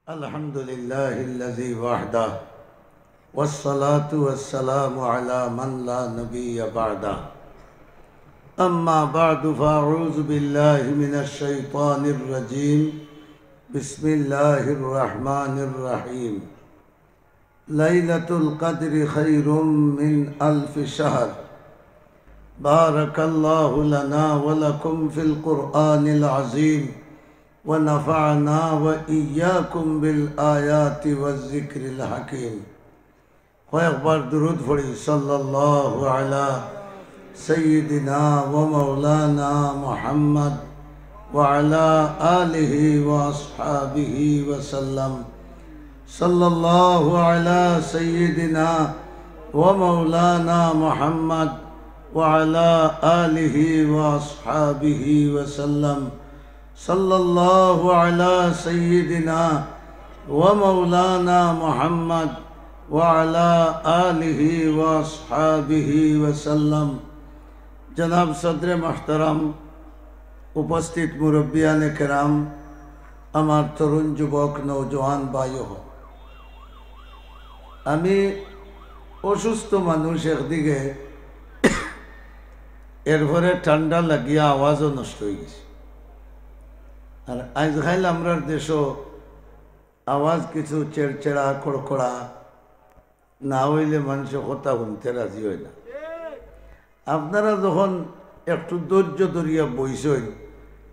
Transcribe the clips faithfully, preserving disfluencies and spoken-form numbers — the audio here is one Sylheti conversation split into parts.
الحمد لله الذي وحده، والصلاة والسلام على من لا نبي بعده. أما بعد، فأعوذ بالله من الشيطان الرجيم. بسم الله الرحمن الرحيم. ليلة القدر خير من ألف شهر. بارك الله لنا ولكم في القرآن العظيم، ونفعنا وإياكم بالآيات والذكر الحكيم. কয়েকবার দুরূদ পড়ি, সাল্লাল্লাহু আলা সাইয়্যিদিনা ওয়া মাওলানা মুহাম্মদ ওয়া আলা আলিহি ওয়া আসহাবিহি ওয়া সাল্লাম। সাল্লাল্লাহু আলা সাইয়্যিদিনা ওয়া মাওলানা মুহাম্মদ ওয়া আলা আলিহি ওয়া আসহাবিহি ওয়া সাল্লাম। সাল্লাল্লাহু আলা সাইয়্যিদিনা ওয়া মাওলানা মুহাম্মদ ওয়া আলা আলিহি ওয়া আসহাবিহি ওয়া সাল্লাম। জনাব সদরে মুহতারাম, উপস্থিত মুরব্বিয়ানে কেরাম, আমার তরুণ যুবক নওজোয়ান ভাই ও, আমি অসুস্থ মানুষ একদিকে, এরপরে ঠান্ডা লাগিয়া আওয়াজও নষ্ট অই গেছে। আর আইজকাইল আমরার দেশো আওয়াজ কিছু চেড়চেড়া, কড়কড়া, না অইলে মানষে কথা হুনতে রাজি অয় না। আপনারা যখন একটু ধৈর্য ধরিয়া বইছইন,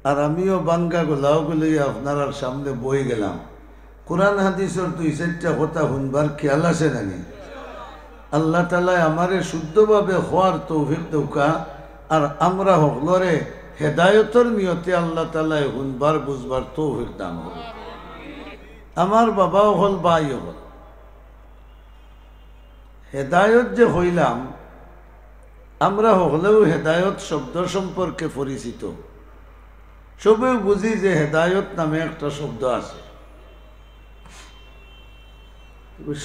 আর আমিও বাঙ্গা গলাও গলাইয়া আপনারার সামনে বই গেলাম, কোরআন হাদিসর দুই চাইরটা কথা হুনবার খেয়াল আছে নানি? আল্লাহ তাআলায় আমারে শুদ্ধভাবে কওয়ার তৌফিক দেউক্কা, আর আমরা হকলরে হেদায়তর নিয়তে আল্লাহ তাআলায় হুনবার বুঝবার তৌফিক দান করুক। আমার বাবা অকল, ভাই অকল, হেদায়ত যে কইলাম, আমরা হকলেউ হেদায়ত শব্দ সম্পর্কে পরিচিত, সবেউ বুঝি যে হেদায়ত নামে একটা শব্দ আছে।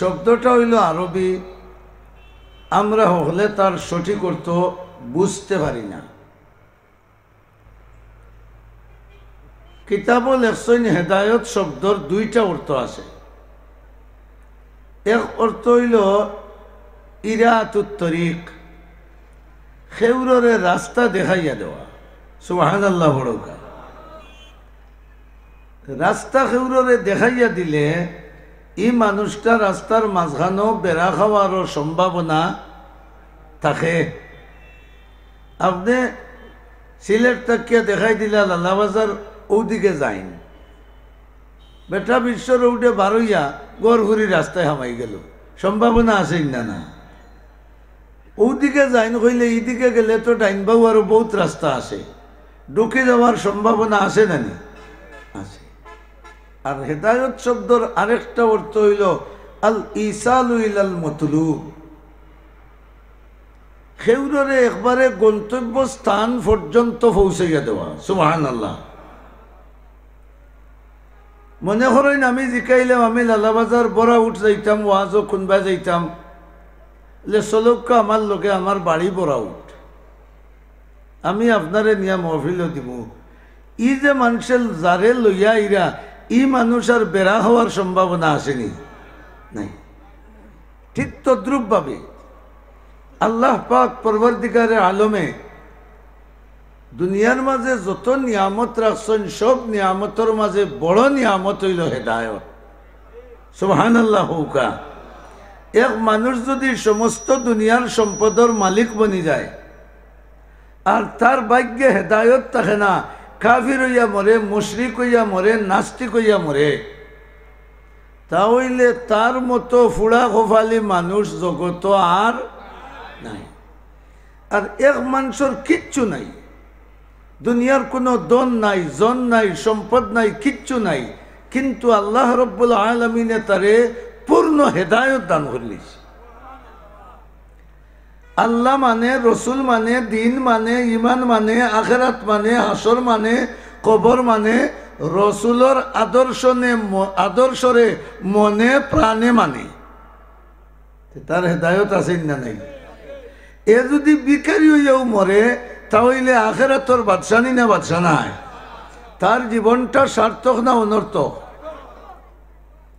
শব্দটা অইলো আরবি, আমরা হকলে তার সঠিক অর্থ বুঝতে পারি না। কিতাবো লেখছইন, হেদায়ত শব্দর দুইটা অর্থ আছে। এক অর্থ অইলো ইরাতুত তরিক, কেউররে রাস্তা দেখাইয়া দেওয়া। সুবহানাল্লাহ পড়উক্কা। রাস্তা কেউররে দেখাইয়া দিলে ই মানুষটা রাস্তার মাঝখানো বেড়া খাওয়ারও সম্ভাবনা থাকে। আপনে সিলেট থাকিয়া দেখাই দিলা লালাবাজার, অউদিকে যাইন, বেটা বিশ্ব রোডে বারইয়া গড়হুরি রাস্তায় হামাই গেল, সম্ভাবনা আছে না? না, অউদিকে যাইন কইলে ইদিকে গেলে তো ডাইনবাউ আরো বউত রাস্তা আছে, ঢুকি যাওয়ার সম্ভাবনা আছে নানি? আছে। আর হেদায়ত শব্দর আরেকটা অর্থ অইলো আল ইসালু ইলাল মতলুব, কেউররে একবারে গন্তব্য স্থান পর্যন্ত পৌঁছাইয়া দেওয়া। সুবহানাল্লাহ। মনে করইন আমি জিকাইলাম, আমি লালাবাজার বড়াউট যাইতাম, ওয়াজো কুনবায় যাইতাম, লে চলউক্কা আমার লগে, আমার বাড়ি বড়াউট, আমি আপনারে নিয়া মহফিলো দিমু। ই যে মানষে যারে লইয়া আইরা, ই মানুষ আর বেড়া হওয়ার সম্ভাবনা আছে নি? নাই। ঠিক তদ্রূপভাবে আল্লাহ পাক পরওয়ারদিগারে আলমে দুনিয়ার মাঝে যত নিয়ামত রাখছইন, সব নিয়ামতর মাঝে বড় নিয়ামত অইলো হেদায়ত। সুবহানাল্লাহ কউক্কা। এক মানুষ যুদি সমস্ত দুনিয়ার সম্পদর মালিক বনি যায়, আর তার ভাগ্যে হেদায়ত থাকে না, কাফির অইয়া মরে, মুশরিক অইয়া মরে, নাস্তিক অইয়া মরে, তা অইলে তার মতো ফুড়া কপালি মানুষ জগতো আর নাই। আর এক মানষর কিচ্ছু নাই, দুনিয়ার কুনু ধন নাই, জন নাই, সম্পদ নাই, কিচ্ছু নাই, কিন্তু আল্লাহ রব্বুল আলামিনে তারে পূর্ণ হেদায়ত দান করিলিছে। আল্লাহ মানে, রসুল মানে, দিন মানে, ইমান মানে, আখেরাত মানে, হাশর মানে, কবর মানে, রসুলর আদর্শ নে ম-, আদর্শরে মনে প্রাণে মানে। তে তার হেদায়ত আছে না নাই? এ যুদি ভিখারি অইয়াও মরে, তা অইলে আখেরাতর বাদশা নি না বাদশা নায়? তার জীবনটা সার্থক না অনর্থক?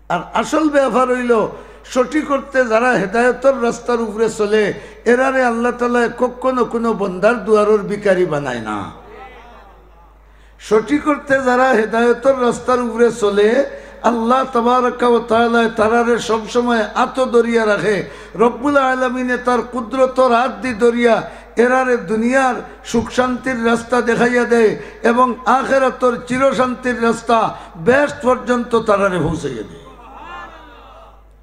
আর আসল ব্যাপার অইলো, সঠিক অর্থে যারা হেদায়েতর রাস্তার উপরে চলে, এরারে আল্লাহ তাআলায় কখনো কোনো বন্দার দুয়ারর ভিখারি বানায় না। সঠিক অর্থে যারা হেদায়েতর রাস্তার উপরে চলে, আল্লাহ তাবারাকা ওয়া তাআলায় তারারে সবসময় আতো ধরিয়া রাখে। রব্বুল আলামিনে তার কুদরতর আত দি ধরিয়া এরারে দুনিয়ার সুখ শান্তির রাস্তা দেখাইয়া দেয় এবং আখেরাতর চিরশান্তির রাস্তা বেহেশত পর্যন্ত তারারে পৌঁছাইয়া দেয়।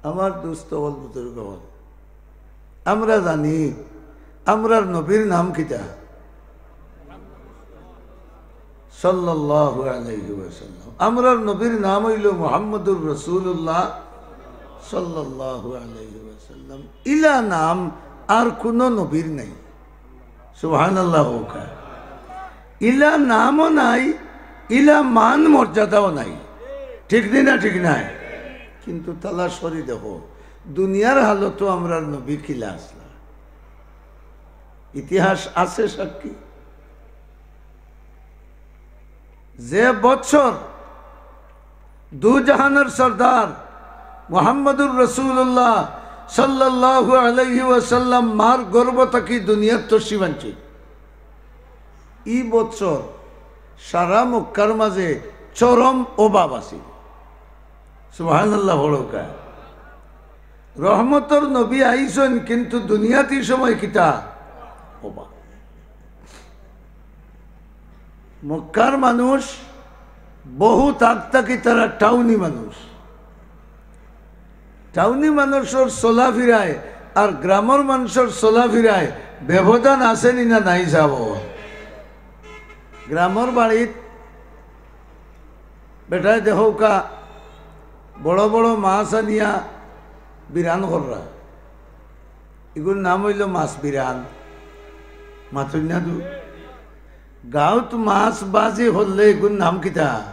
আমার দোস্ত অকল, বুজুর্গ অকল, আমরা জানি আমরার নবীর নাম কিতা? সাল্লাল্লাহু আলাইহি ওয়াসাল্লাম। আমরার নবীর নাম অইলো মুহাম্মদুর রাসূলুল্লাহ সাল্লাল্লাহু আলাইহি ওয়াসাল্লাম। ইলা নাম আর কোনো নবীর নাই। সুবহানাল্লাহ কউক্কা। ইলা নামও নাই, ইলা মান মর্যাদাও নাই। ঠিক নি না? ঠিক নায়? কিন্তু তালাশ করি দেখো, দুনিয়ার হালতো আমরার নবী কিলা আছলা। ইতিহাস আছে সাক্ষী। যে বছর দু জাহানের সর্দার মুহাম্মদুর রাসূলুল্লাহ সাল্লাল্লাহু আলাইহি ওয়াসাল্লাম মার গর্ভ থাকি দুনিয়াত তশরিফ আনছে, ই বছর সারা মক্কার মাঝে চরম অভাব আছিল। সুবহানাল্লাহ কউক্কা। রহমতর নবী আইছইন, কিন্তু দুনিয়াত ই সময় কিতা? অভাব। মক্কার মানুষ বহুত আগ থাকি তারা টাউনি মানুষ। টাউনি মানুষর চলাফিরায় আর গ্রামর মানুষর চলাফিরায় ব্যবধান আছে নি না নাই? যাবো গ্রামর বাড়িত বেটায় দেখউক্কা বড় বড় মাছ আনিয়া বিরান কররা, ইগুর নাম অইলো মাছ বিরান। মাতইন না দু? গাউত মাছ বাজি করলে ইগুর নাম কিতা?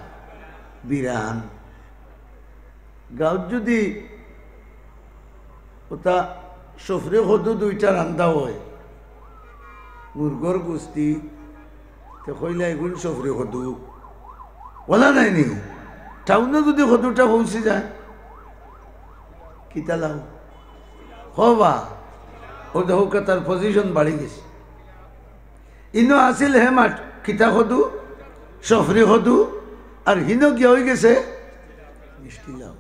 বিরান। গাউত যুদি ওটা সফরি কদু দুইটা রান্দা অয়, মুরগর গুস্তি, তে কইলা ইগুন সফরি কদু। অলা নায় নি? টাউনো যুদি কদুটা পৌঁছি যায়, কিতা লাও? কও বা, অউ দেখউক্কা তার position বাড়ি গেছে। ইনো আছিল হে মাত, কিতা কদু, সফরি কদু, আর হিনো গিয়া অইগেছে মিষ্টি লাউ।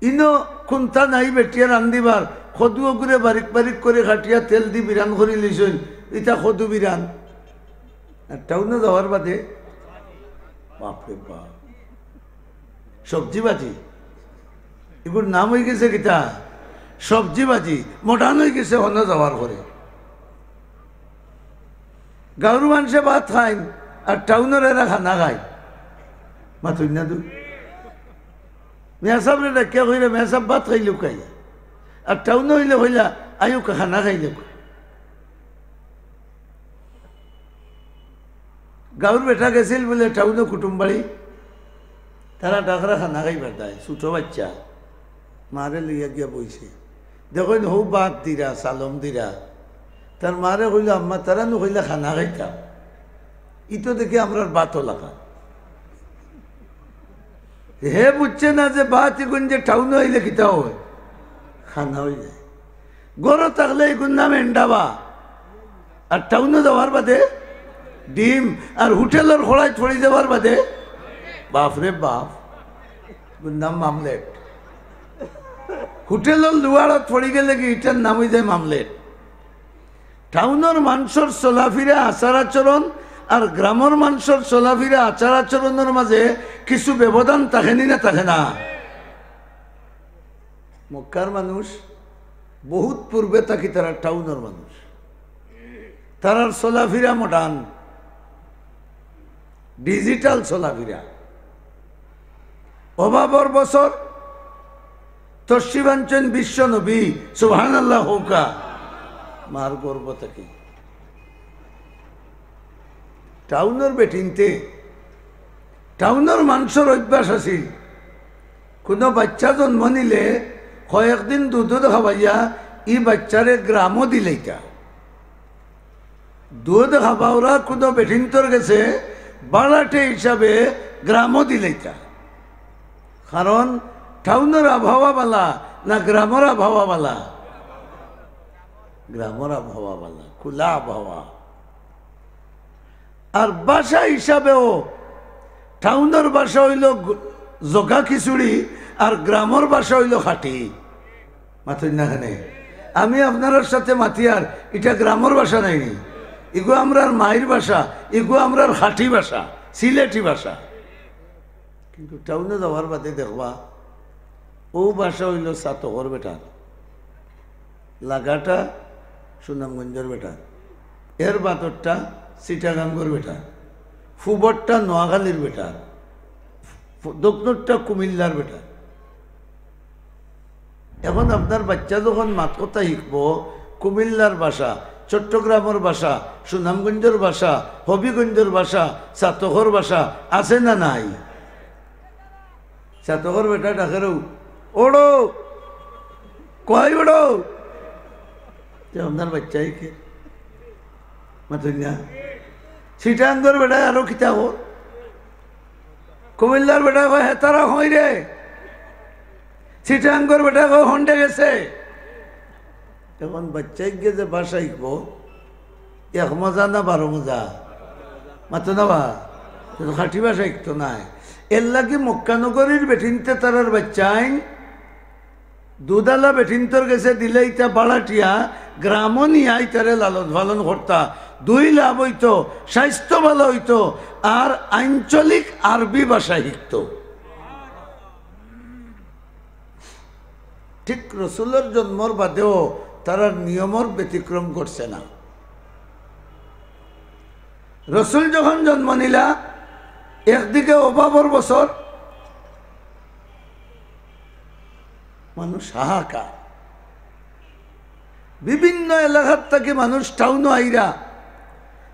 ইনো কুন্তা নাই বেটিয়ে রান্দিবার, কদু অগুরে বারিক বারিক করি কাটিয়া তেল দি বিরান করি লইছইন, ইটা কদু বিরান। আর টাউনো যাওয়ার বাদে, বাপরে বাপ, সবজি ভাজি। ইগুর নাম অইগেছে কিতা? সবজি ভাজি। Modern অইগেছে হনো যাওয়ার পরে। গাউর মানষে ভাত খাইন আর টাউনর এরা খানা খাইন। মাতইন না দু? মিয়া সাবরে ডাকিয়া কইরা, "মিয়া সাব, ভাত খাইলউক্কা।" আর টাউনো অইলে কইলা, "আইউক্কা, খানা খাইলউক্কা।" গাউর বেটা গেছিল বুলে টাউনো কুটুম বাড়ি, তারা ডাকরা খানা খাইবার দায়, ছুটো বাইচ্চা, মারে লইয়া গিয়া বইছে। দেখইন হউ ভাত দিরা, চালম দিরা। তার মারে কইলা, "আম্মা, তারা নু কইলা খানা খাইতাম, ইতো দেখি আমরার ভাতও লাগা।" হে বুঝছে না যে ভাত ইগুন যে টাউনো আইলে কিতা অয়, খানা অইযায়। ঘরো থাকলে ইগুর নাম এন্ডা ভাত, আর টাউনো যাওয়ার বাদে ডিম, আর হোটেলর কড়াইত পড়ি যাওয়ার বাদে, বাপরে বাপ, ইগুর নাম মামলেট। হোটেলর লুয়ারত পড়ি গেলেগি ইটার নাম অইযায় মামলেট। টাউনর মানষর চলাফিরা, আচার আচরণ আর গ্রামর মানষর চলাফিরা, আচার আচরণর মাঝে কিছু ব্যবধান থাকে নি না থাকে না? মক্কার মানুষ বহুত পূর্বে থাকি তারা টাউনর মানুষ, তারার চলাফিরা modern, digital চলাফিরা। অভাবর বছর তশরিফ আনছইন বিশ্ব নবী, সুবহানাল্লাহ কউক্কা, মার গর্ভ থাকি। টাউনর বেটিন্তে, টাউনর মানষর অভ্যাস আছিল, কুনু বাইচ্চা জন্ম নিলে কয়েকদিন দুধ খাওয়াইয়া ই বাইচ্চারে গ্রামো দিলাইতা। দুধ খাবাওরা কুনু বেটিন্তর গেছে বাড়াটে হিসাবে গ্রামো দিলাইতা। কারণ টাউনর আবহাওয়া বালা না গ্রামর আবহাওয়া বালা? গ্রামর আবহাওয়া বালা, খোলা আবহাওয়া। আর ভাষা হিসাবেও টাউনর ভাষা অইলো গ-, জোকা খিচুড়ি, আর গ্রামর ভাষা অইলো খাটি। মাতইন না কেনে? আমি আপনারার সাথে মাতিয়ার, ইটা গ্রামর ভাষা নায়নি? ইগু আমরার মাইর ভাষা, ইগু আমরার খাটি ভাষা, সিলেটি ভাষা। কিন্তু টাউনো যাওয়ার বাদে দেখবা, অউ ভাষা অইলো চাতকর বেটার, লাগাটা সুনামগঞ্জর বেটার, এর বাদরটা চিটাগাঙ্গর বেটার, ফুবরটা নোয়াখালীর বেটার, ফু-, দক্ষিণরটা কুমিল্লার বেটার। এখন আপনার বাচ্চা যখন মাত কথা শিখবো, কুমিল্লার ভাষা, চট্টগ্রামর ভাষা, সুনামগঞ্জর ভাষা, হবিগঞ্জর ভাষা, চাতকর ভাষা আছে না নাই? চাতকর বেটা ডাকেরও, "ওড়ো, কই ওড়ো?" তে আপনার বাচ্চায় কে? মাতইন না। চিটাঙ্গর বেটায় আরো কিতা কর? কুমিল্লার বেটায় কয়, "হেতারা কই রে?" চিটাঙ্গর বেটায় কয়, "হন্ডে গেছে।" এখন বাচ্চায় গিয়ে যে ভাষা শিখবো, এক মজা না বারো মজা? মাতো না বা? তো খাঁটি ভাষা শিখতো নায়। এর লাগি মক্কানগরীর বেটিন্তে তারার বাচ্চাইন দুধালা বেটিন্তর গেছে দিলে ইতা বাড়াটিয়া গ্রামো নিয়া ইতারে লালন পালন করতা। দুই লাভ অইতো, স্বাস্থ্য ভালা অইতো, আর আঞ্চলিক আরবি ভাষা শিখতো। ঠিক রসুলর জন্মর বাদেও তারার নিয়মর ব্যতিক্রম ঘটছে না। রসুল যখন জন্ম নিলা, একদিকে অভাবর বছর, মানুষ হাহাকার, বিভিন্ন এলাকার থাকি মানুষ টাউনো আইরা,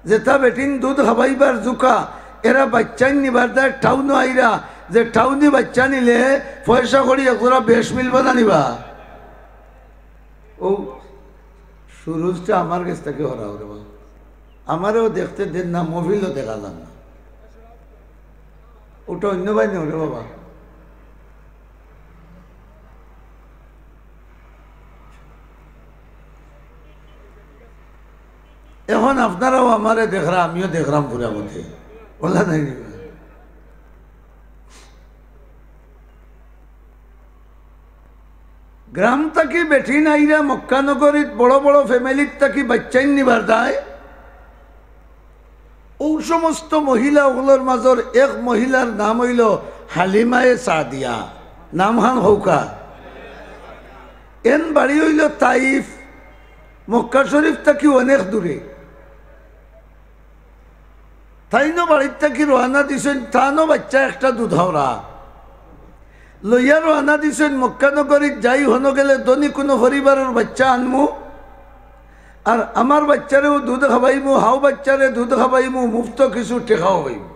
যেটা বেটিন দুধ খাবাইবার জুকা, এরা বাচ্চাইন নিবার দায় টাউনো আইরা, যে টাউনি বাচ্চা নিলে পয়সা করি একজোড়া বেশ মিলবো না নিবা। ও সুরুজটা আমার গেছ থাকি হরাও রে বাবা, আমারেও দেখতে দেন না, মফিলও দেখা যান না, ওটা অন্য বাই নেও রে বাবা। এখন আপনারাও আমারে দেখরা, আমিও দেখরাম পুরা মতে। ওলা নাই নি বা? গ্রাম থাকি বেটিন আইরা মক্কানগরীত বড় বড় ফ্যামিলির থাকি বাচ্চাইন নিবার দায়। ও সমস্ত মহিলা অকলর মাজর এক মহিলার নাম অইলো হালিমায়ে সাদিয়া। নাম খান হউকা। এন বাড়ি অইলো তাইফ, মক্কা শরীফ থাকি অনেক দূরে। তাইনও বাড়ির থাকি রওয়ানা দিছইন, তানও বাচ্চা একটা দুধ হাওরা লইয়া রওয়ানা দিছইন মক্কা নগরীত। যাই হনো গেলে ধনী কুনু পরিবারর বাচ্চা আনমু, আর আমার বাচ্চারেও দুধ খাবাইমু, হাও বাচ্চারে দুধ খাবাইমু, মুফত কিছু টেকাও পাইমু।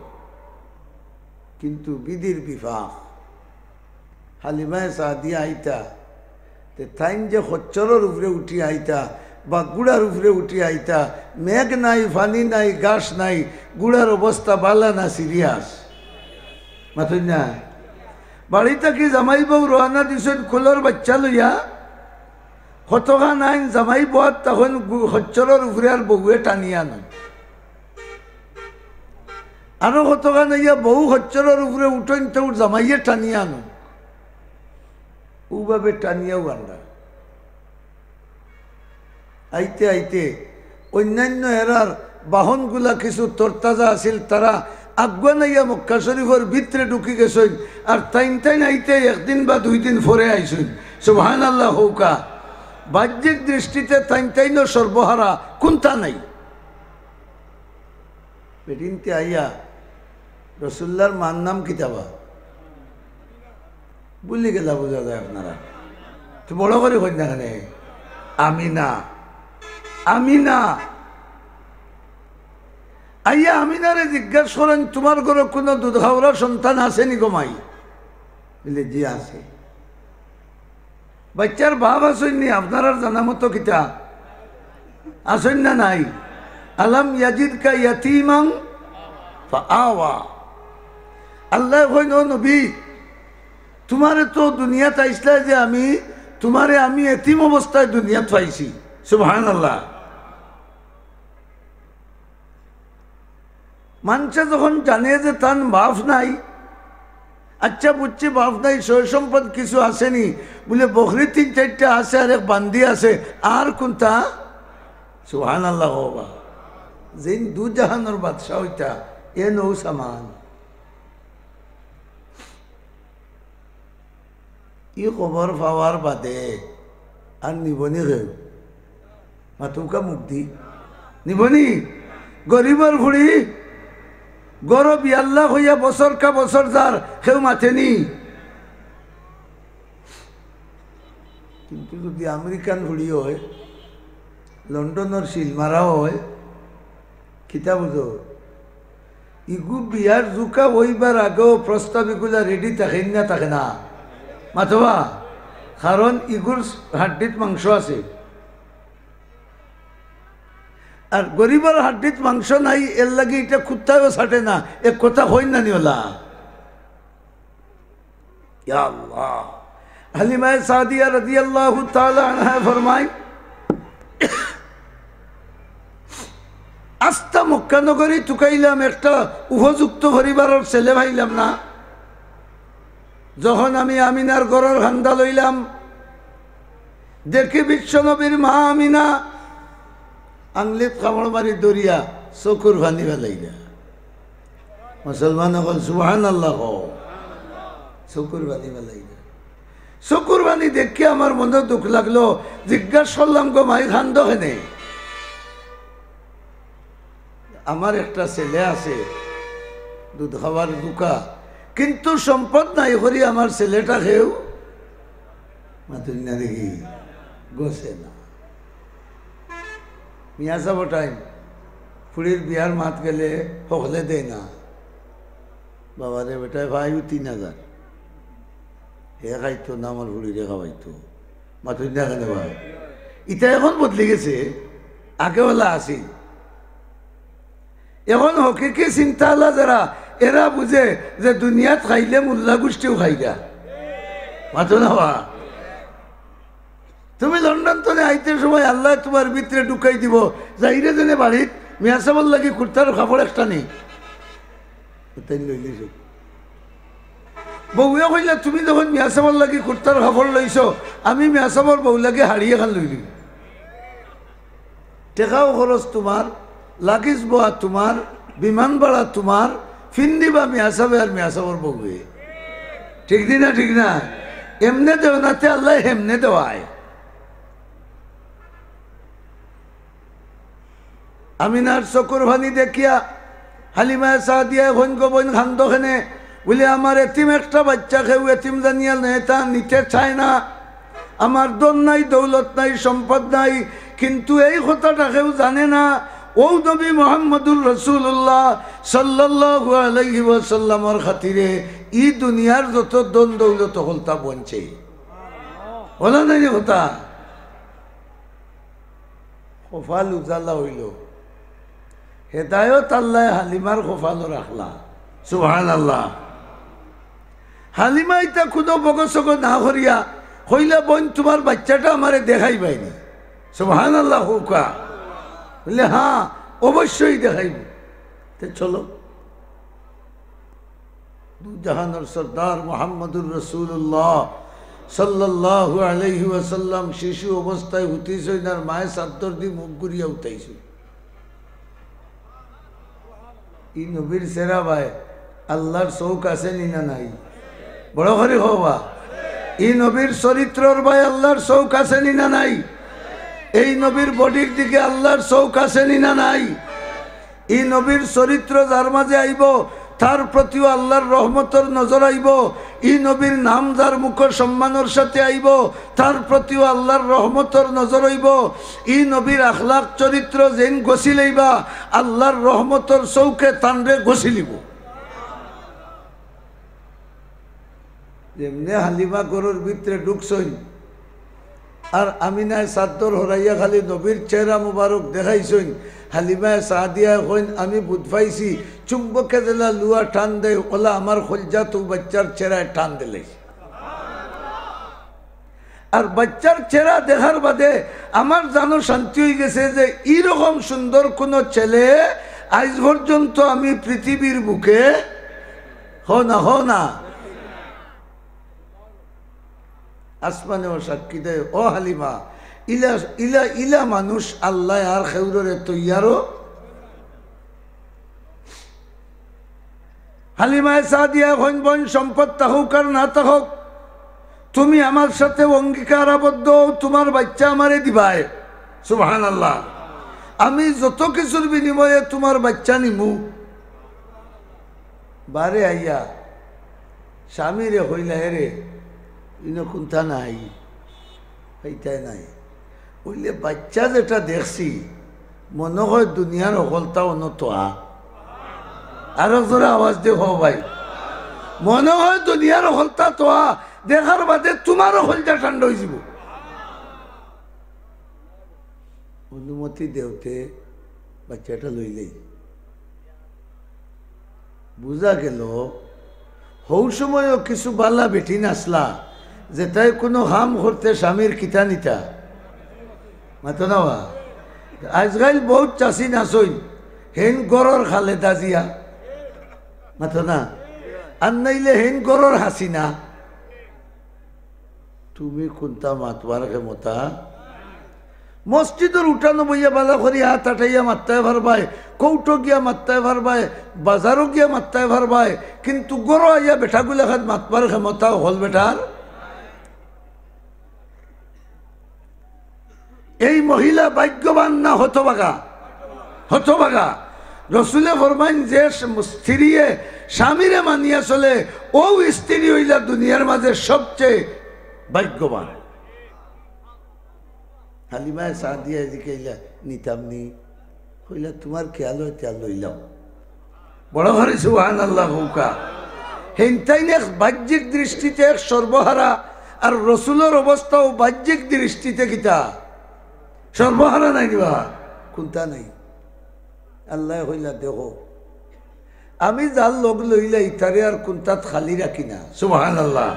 কিন্তু বিধির বিফাক, হালিমায়ে সাদিয়া আইতা, তে তাইন যে খচ্চরর উপরে উঠি আইতা বা গুড়ার উপরে উঠি আইতা, মেঘ নাই, পানি নাই, ঘাস নাই, গুড়ার অবস্থা বালা না, সিরিয়াস। মাতইন না? বাড়ি থাকি জামাই বউ রওয়ানা দিছইন কুলর বাচ্চা লইয়া, কতখান আইন জামাই বউত তখন গু-, খচ্চরর উপরে আর বউয়ে টানিয়া আনইন। আরো কতখান আইয়া বউ খচ্চরর উপরে উঠইন, তেউ জামাইয়ে টানিয়া আনইন। উভাবে টানিয়াও আনরা। আইতে আইতে অন্যান্য এরার বাহনগুলা কিছু তরতাজা আছিল, তারা আগুয়ান আইয়া মক্কা শরীফর ভিতরে ঢুকি গেছইন, আর তাইন তাইন আইতে একদিন বা দুই দিন পরে আইছইন। সুবহানাল্লাহ হউকা। বাহ্যিক দৃষ্টিতে তাইন তাইনও সর্বহারা, কুন্তা নাই। বেটিন্তে আইয়া, "রসুল্লার মার নাম কিতা বা?" ভুলি গেলা বুঝা যায় আপনারা। তো বড় করি কইন না কেনে? আমিনা। আমিনা। আইয়া আমিনারে জিজ্ঞাস করইন, "তুমার ঘরো কুনু দুধ খাওরা সন্তান আছে নি গো মাই?" বলে, "জি আছে।" বাচ্চার বাপ আছইন নি? আপনারার জানা মতো কিতা আছইন না নাই? আলাম ইয়াজিদকা ইয়াতীমান ফাআওয়া। আল্লায় কইন, "ও নবী, তুমারে তো দুনিয়াত আইছলায় যে আমি, তুমারে আমি এতিম অবস্থায় দুনিয়াত পাইছি। সুবহানাল্লাহ। মানষে যখন জানে যে তান বাফ নাই, আচ্ছা বুঝছি বাফ নাই, সয় সম্পদ কিছু আছে নি, বুলে বকরি তিন চাইরটা আছে আর এক বান্দি আছে, আর কুনটা? সুবহানাল্লাহ কও বা। যেইন দু জাহানর বাদশা অইতা, এন অউ সামান। ই খবর পাওয়ার বাদে আর নিবনি কেউ? মাতউক্কা মুখ দি। নিবনি? গরিবর ফুড়ি, গরব ইয়াল্লা কইয়া বছর কা বছর যার, কেউ মাতেনি। কিন্তু যুদি আমেরিকান ফুড়ি অয়, লন্ডনর শিলমারা অয়, কিতা বুঝো? ইগু বিয়ার জুকা অইবার আগেও প্রস্তাব ইগুলা ready থাকে না, থাকে না? মাতবা? কারণ ইগুর হাড্ডিত মাংস আছে। আর গরিবর হাড্ডিত মাংস নাই, এরলাগি ইটা কুত্তায়ও ছাটে না। এক কথা কইন না নি অলা? ইয়া আল্লাহ। হালিমায়ে সাদিয়া রাদিয়াল্লাহু তাআলা আনহা ফরমায়, আস্তা মক্কা নগরী তুকাইলাম, একটা উপযুক্ত পরিবারর ছেলে পাইলাম না। যখন আমি আমিনার ঘরর কান্দা লইলাম, দেখি বিশ্বনবীর মা আমিনা আংলিত কামড় মারি ধরিয়া চকুর পানি ফালাইলা। মুসলমান অকল সুবহানাল্লাহ কও। চকুর পানি ফালাইলা। চকুর পানি দেখিয়া আমার মনো দুখ লাগলো। জিজ্ঞাস করলাম, "গো মাই, কান্দো কেনে?" "আমার একটা ছেলে আছে, দুধ খাওয়ার জুকা, কিন্তু সম্পদ নাই করি আমার ছেলেটা কেউ মাতুন না দেখি, গছে না।" মিয়া সাব টাইম, ফুড়ির বিয়ার মাত গেলে হকলে দেয় না। বাবারে বেটায় পাইও তিন হাজার, হে খাইতো না, আমার ফুড়িরে খাওয়াইতো। মাতুন না কেনে বা? ইতা এখন বদলি গেছে, আগে অলা আছিল। এখন হকিকি চিন্তাআলা যারা, এরা বুঝে যে দুনিয়াত খাইলে মোল্লা গুষ্টিও খাইরা। মাতো না বা? তুমি লন্ডন তনে আইতে সময় আল্লায় তুমার ভিতরে ঢুকাই দিবো, যাইরে যেনে বাড়িত মিয়া সাবর লাগি কুর্তার কাপড় একটা নেই, তাই লইলি সব। বউয়ে কইলা, "তুমি যখন মিয়া সাবর লাগি কুর্তার কাপড় লইছো, আমি মিয়া সাবর বউ লাগি হাড়ি এখান লইলি।" টেকাও খরচ তুমার, লাগেজ বওয়া তুমার, বিমান ভাড়া তুমার, ফিন্দিবা মিয়া সাবে আর মিয়া সাবর বউয়ে। ঠিক নি না, ঠিক না? এমনে দেও না, তে আল্লায় হেমনে দেওয়ায়। আমিনার চকুর পানি দেখিয়া হালিমায়ে সাদিয়ায় কইন, "গো বইন, কান্দো কেনে?" বুলে, "আমার এতিম একটা বাইচ্চা, কেউ এতিম জানিয়া নেতা নিতে চায় না। আমার ধন নাই, দৌলত নাই, সম্পদ নাই, কিন্তু এই কথাটা কেউ জানে না। অউ নবী মুহাম্মদুর রাসূলুল্লাহ সাল্লাল্লাহু আলাইহি ওয়াসাল্লামর খাতিরে ই দুনিয়ার যত ধন দৌলত হকলতা বনছে।" অলা নায় নি কথা? কপাল উজালা অইলো। হেদায়ত আল্লায় হালিমার কপালো রাখলা। সুবহানাল্লাহ। হালিমা ইতা কুনু বগসগ না করিয়া কইলা, "বইন, তুমার বাইচ্চাটা আমারে দেখাইবায়নি?" সুবহানাল্লাহ কউক্কা। বুলে, "হ্যাঁ, অবশ্যই দেখাইবো।" তে চলো। দু জাহানর সর্দার মুহাম্মদুর রাসূলুল্লাহ সাল্লাল্লাহু আলাইহি ওয়াসাল্লাম শিশু অবস্থায় হুতিছইন আর মায়ে চাদ্দর দি মুখ ঘুরিয়া উঠাইছইন। ই নবীর চেহারা বায় আল্লার চউখ আছে নি না নাই? বড় করি কও বা। ই নবীর চরিত্রর বায় আল্লার চউখ আছে নি না নাই? এই নবীর বডির দিকে আল্লার চউখ আছে নি না নাই? ই নবীর চরিত্র যার মাঝে আইবো, তার প্রতিও আল্লার রহমতর নজর আইবো। ই নবীর নাম যার মুখো সম্মানর সাথে আইবো, তার প্রতিও আল্লার রহমতর নজর আইবো। ই নবীর আখলাক চরিত্র যেইন গছিলাইবা, আল্লার রহমতর চউখে তানরে গছিলিবো। যেমনে হালিমা ঘরর ভিতরে ঢুকছইন, আর আমিনায় চাদ্দর হরাইয়া খালি নবীর চেহারা মুবারক দেখাইছইন, হালিমায়ে সাদিয়ায় কইন, "আমি বুঝ পাইছি, চুম্বকে যেলা লুয়া টান দেয়, অলা আমার কইলজাত অউ বাইচ্চার চেহারায় টান দিলাইছে।" আর বাচ্চার চেহারা দেখার বাদে আমার জানো শান্তি অইগেছে যে ইরকম সুন্দর কুনু ছেলে আইজ পর্যন্ত আমি পৃথিবীর বুকে, হ না, হ না, আসমানেও সাক্ষী দেয়, ও হালিমা, ইলা, ইলা, ইলা মানুষ আল্লায় আর কেউররে তৈয়ারও। হালিমায়ে সাদিয়ায় কইন, "বোন, সম্পদ থাকউক আর না থাকউক, তুমি আমার সাথে অঙ্গীকার আবদ্ধ অও, তুমার বাইচ্চা আমারে দিবায়।" সুবহানাল্লাহ। "আমি যত কিছুর বিনিময়ে তুমার বাইচ্চা নিমু।" বারে আইয়া স্বামীরে কইলা, "এরে, ইনো কুন্তা নাই, এইটাই নাই।" কইলে, "বাইচ্চা যেটা দেখছি, মনো কয় দুনিয়ার হকলতা অনো তোয়া।" আরো জোরে আওয়াজ দে, হো ভাই। "মনো কয় দুনিয়ার হকলতা তোয়া, দেখার বাদে তুমারও কইলজা ঠান্ডা অইযিবো।" অনুমতি দেওতে বাইচ্চাটা লইলেই। বুঝা গেল, হউ সময়ও কিছু বালা বেটিন আছলা, যেটায় কুনু কাম করতে স্বামীর কিতা নিতা। মাতো না বা? আইজকাইল বউত চাচিন আছইন, হেইন ঘরর খালেদা জিয়া। মাতো না? আর নাইলে হেইন ঘরর হাসিনা। তুমি কুন্তা মাতবার ক্ষমতা? মসজিদর উঠানো বইয়া বালা করি আত আটাইয়া মাততায় পারবায়, কোর্টো গিয়া মাততায় পারবায়, বাজারো গিয়া মাততায় পারবায়, কিন্তু ঘরো আইয়া বেটাগুলাখান মাতবার ক্ষমতা হকল বেটার? এই মহিলা ভাগ্যবান না হতভাগা? হতভাগা। রসুলে ফরমাইন, যে স্ত্রীয়ে স্বামীরে মানিয়া চলে, অউ স্ত্রী অইলা দুনিয়ার মাঝে সবচেয়ে ভাগ্যবান। হালিমায়ে সাদিয়ায় জিকাইলা, "নিতাম নি?" কইলা, "তুমার খেয়াল অয় তে লইলাও।" বড় করি সুবহানাল্লাহ কউক্কা। হেইনতাইন এক বাহ্যিক দৃষ্টিতে এক সর্বহারা, আর রসুলর অবস্থাও বাহ্যিক দৃষ্টিতে কিতা? সর্বহারা নায় নি বা? কুন্তা নাই। আল্লায় কইলা, "দেখো, আমি যার লগ লইলাই, তারে আর কুন্তাত খালি রাখি না।" সুবহানাল্লাহ।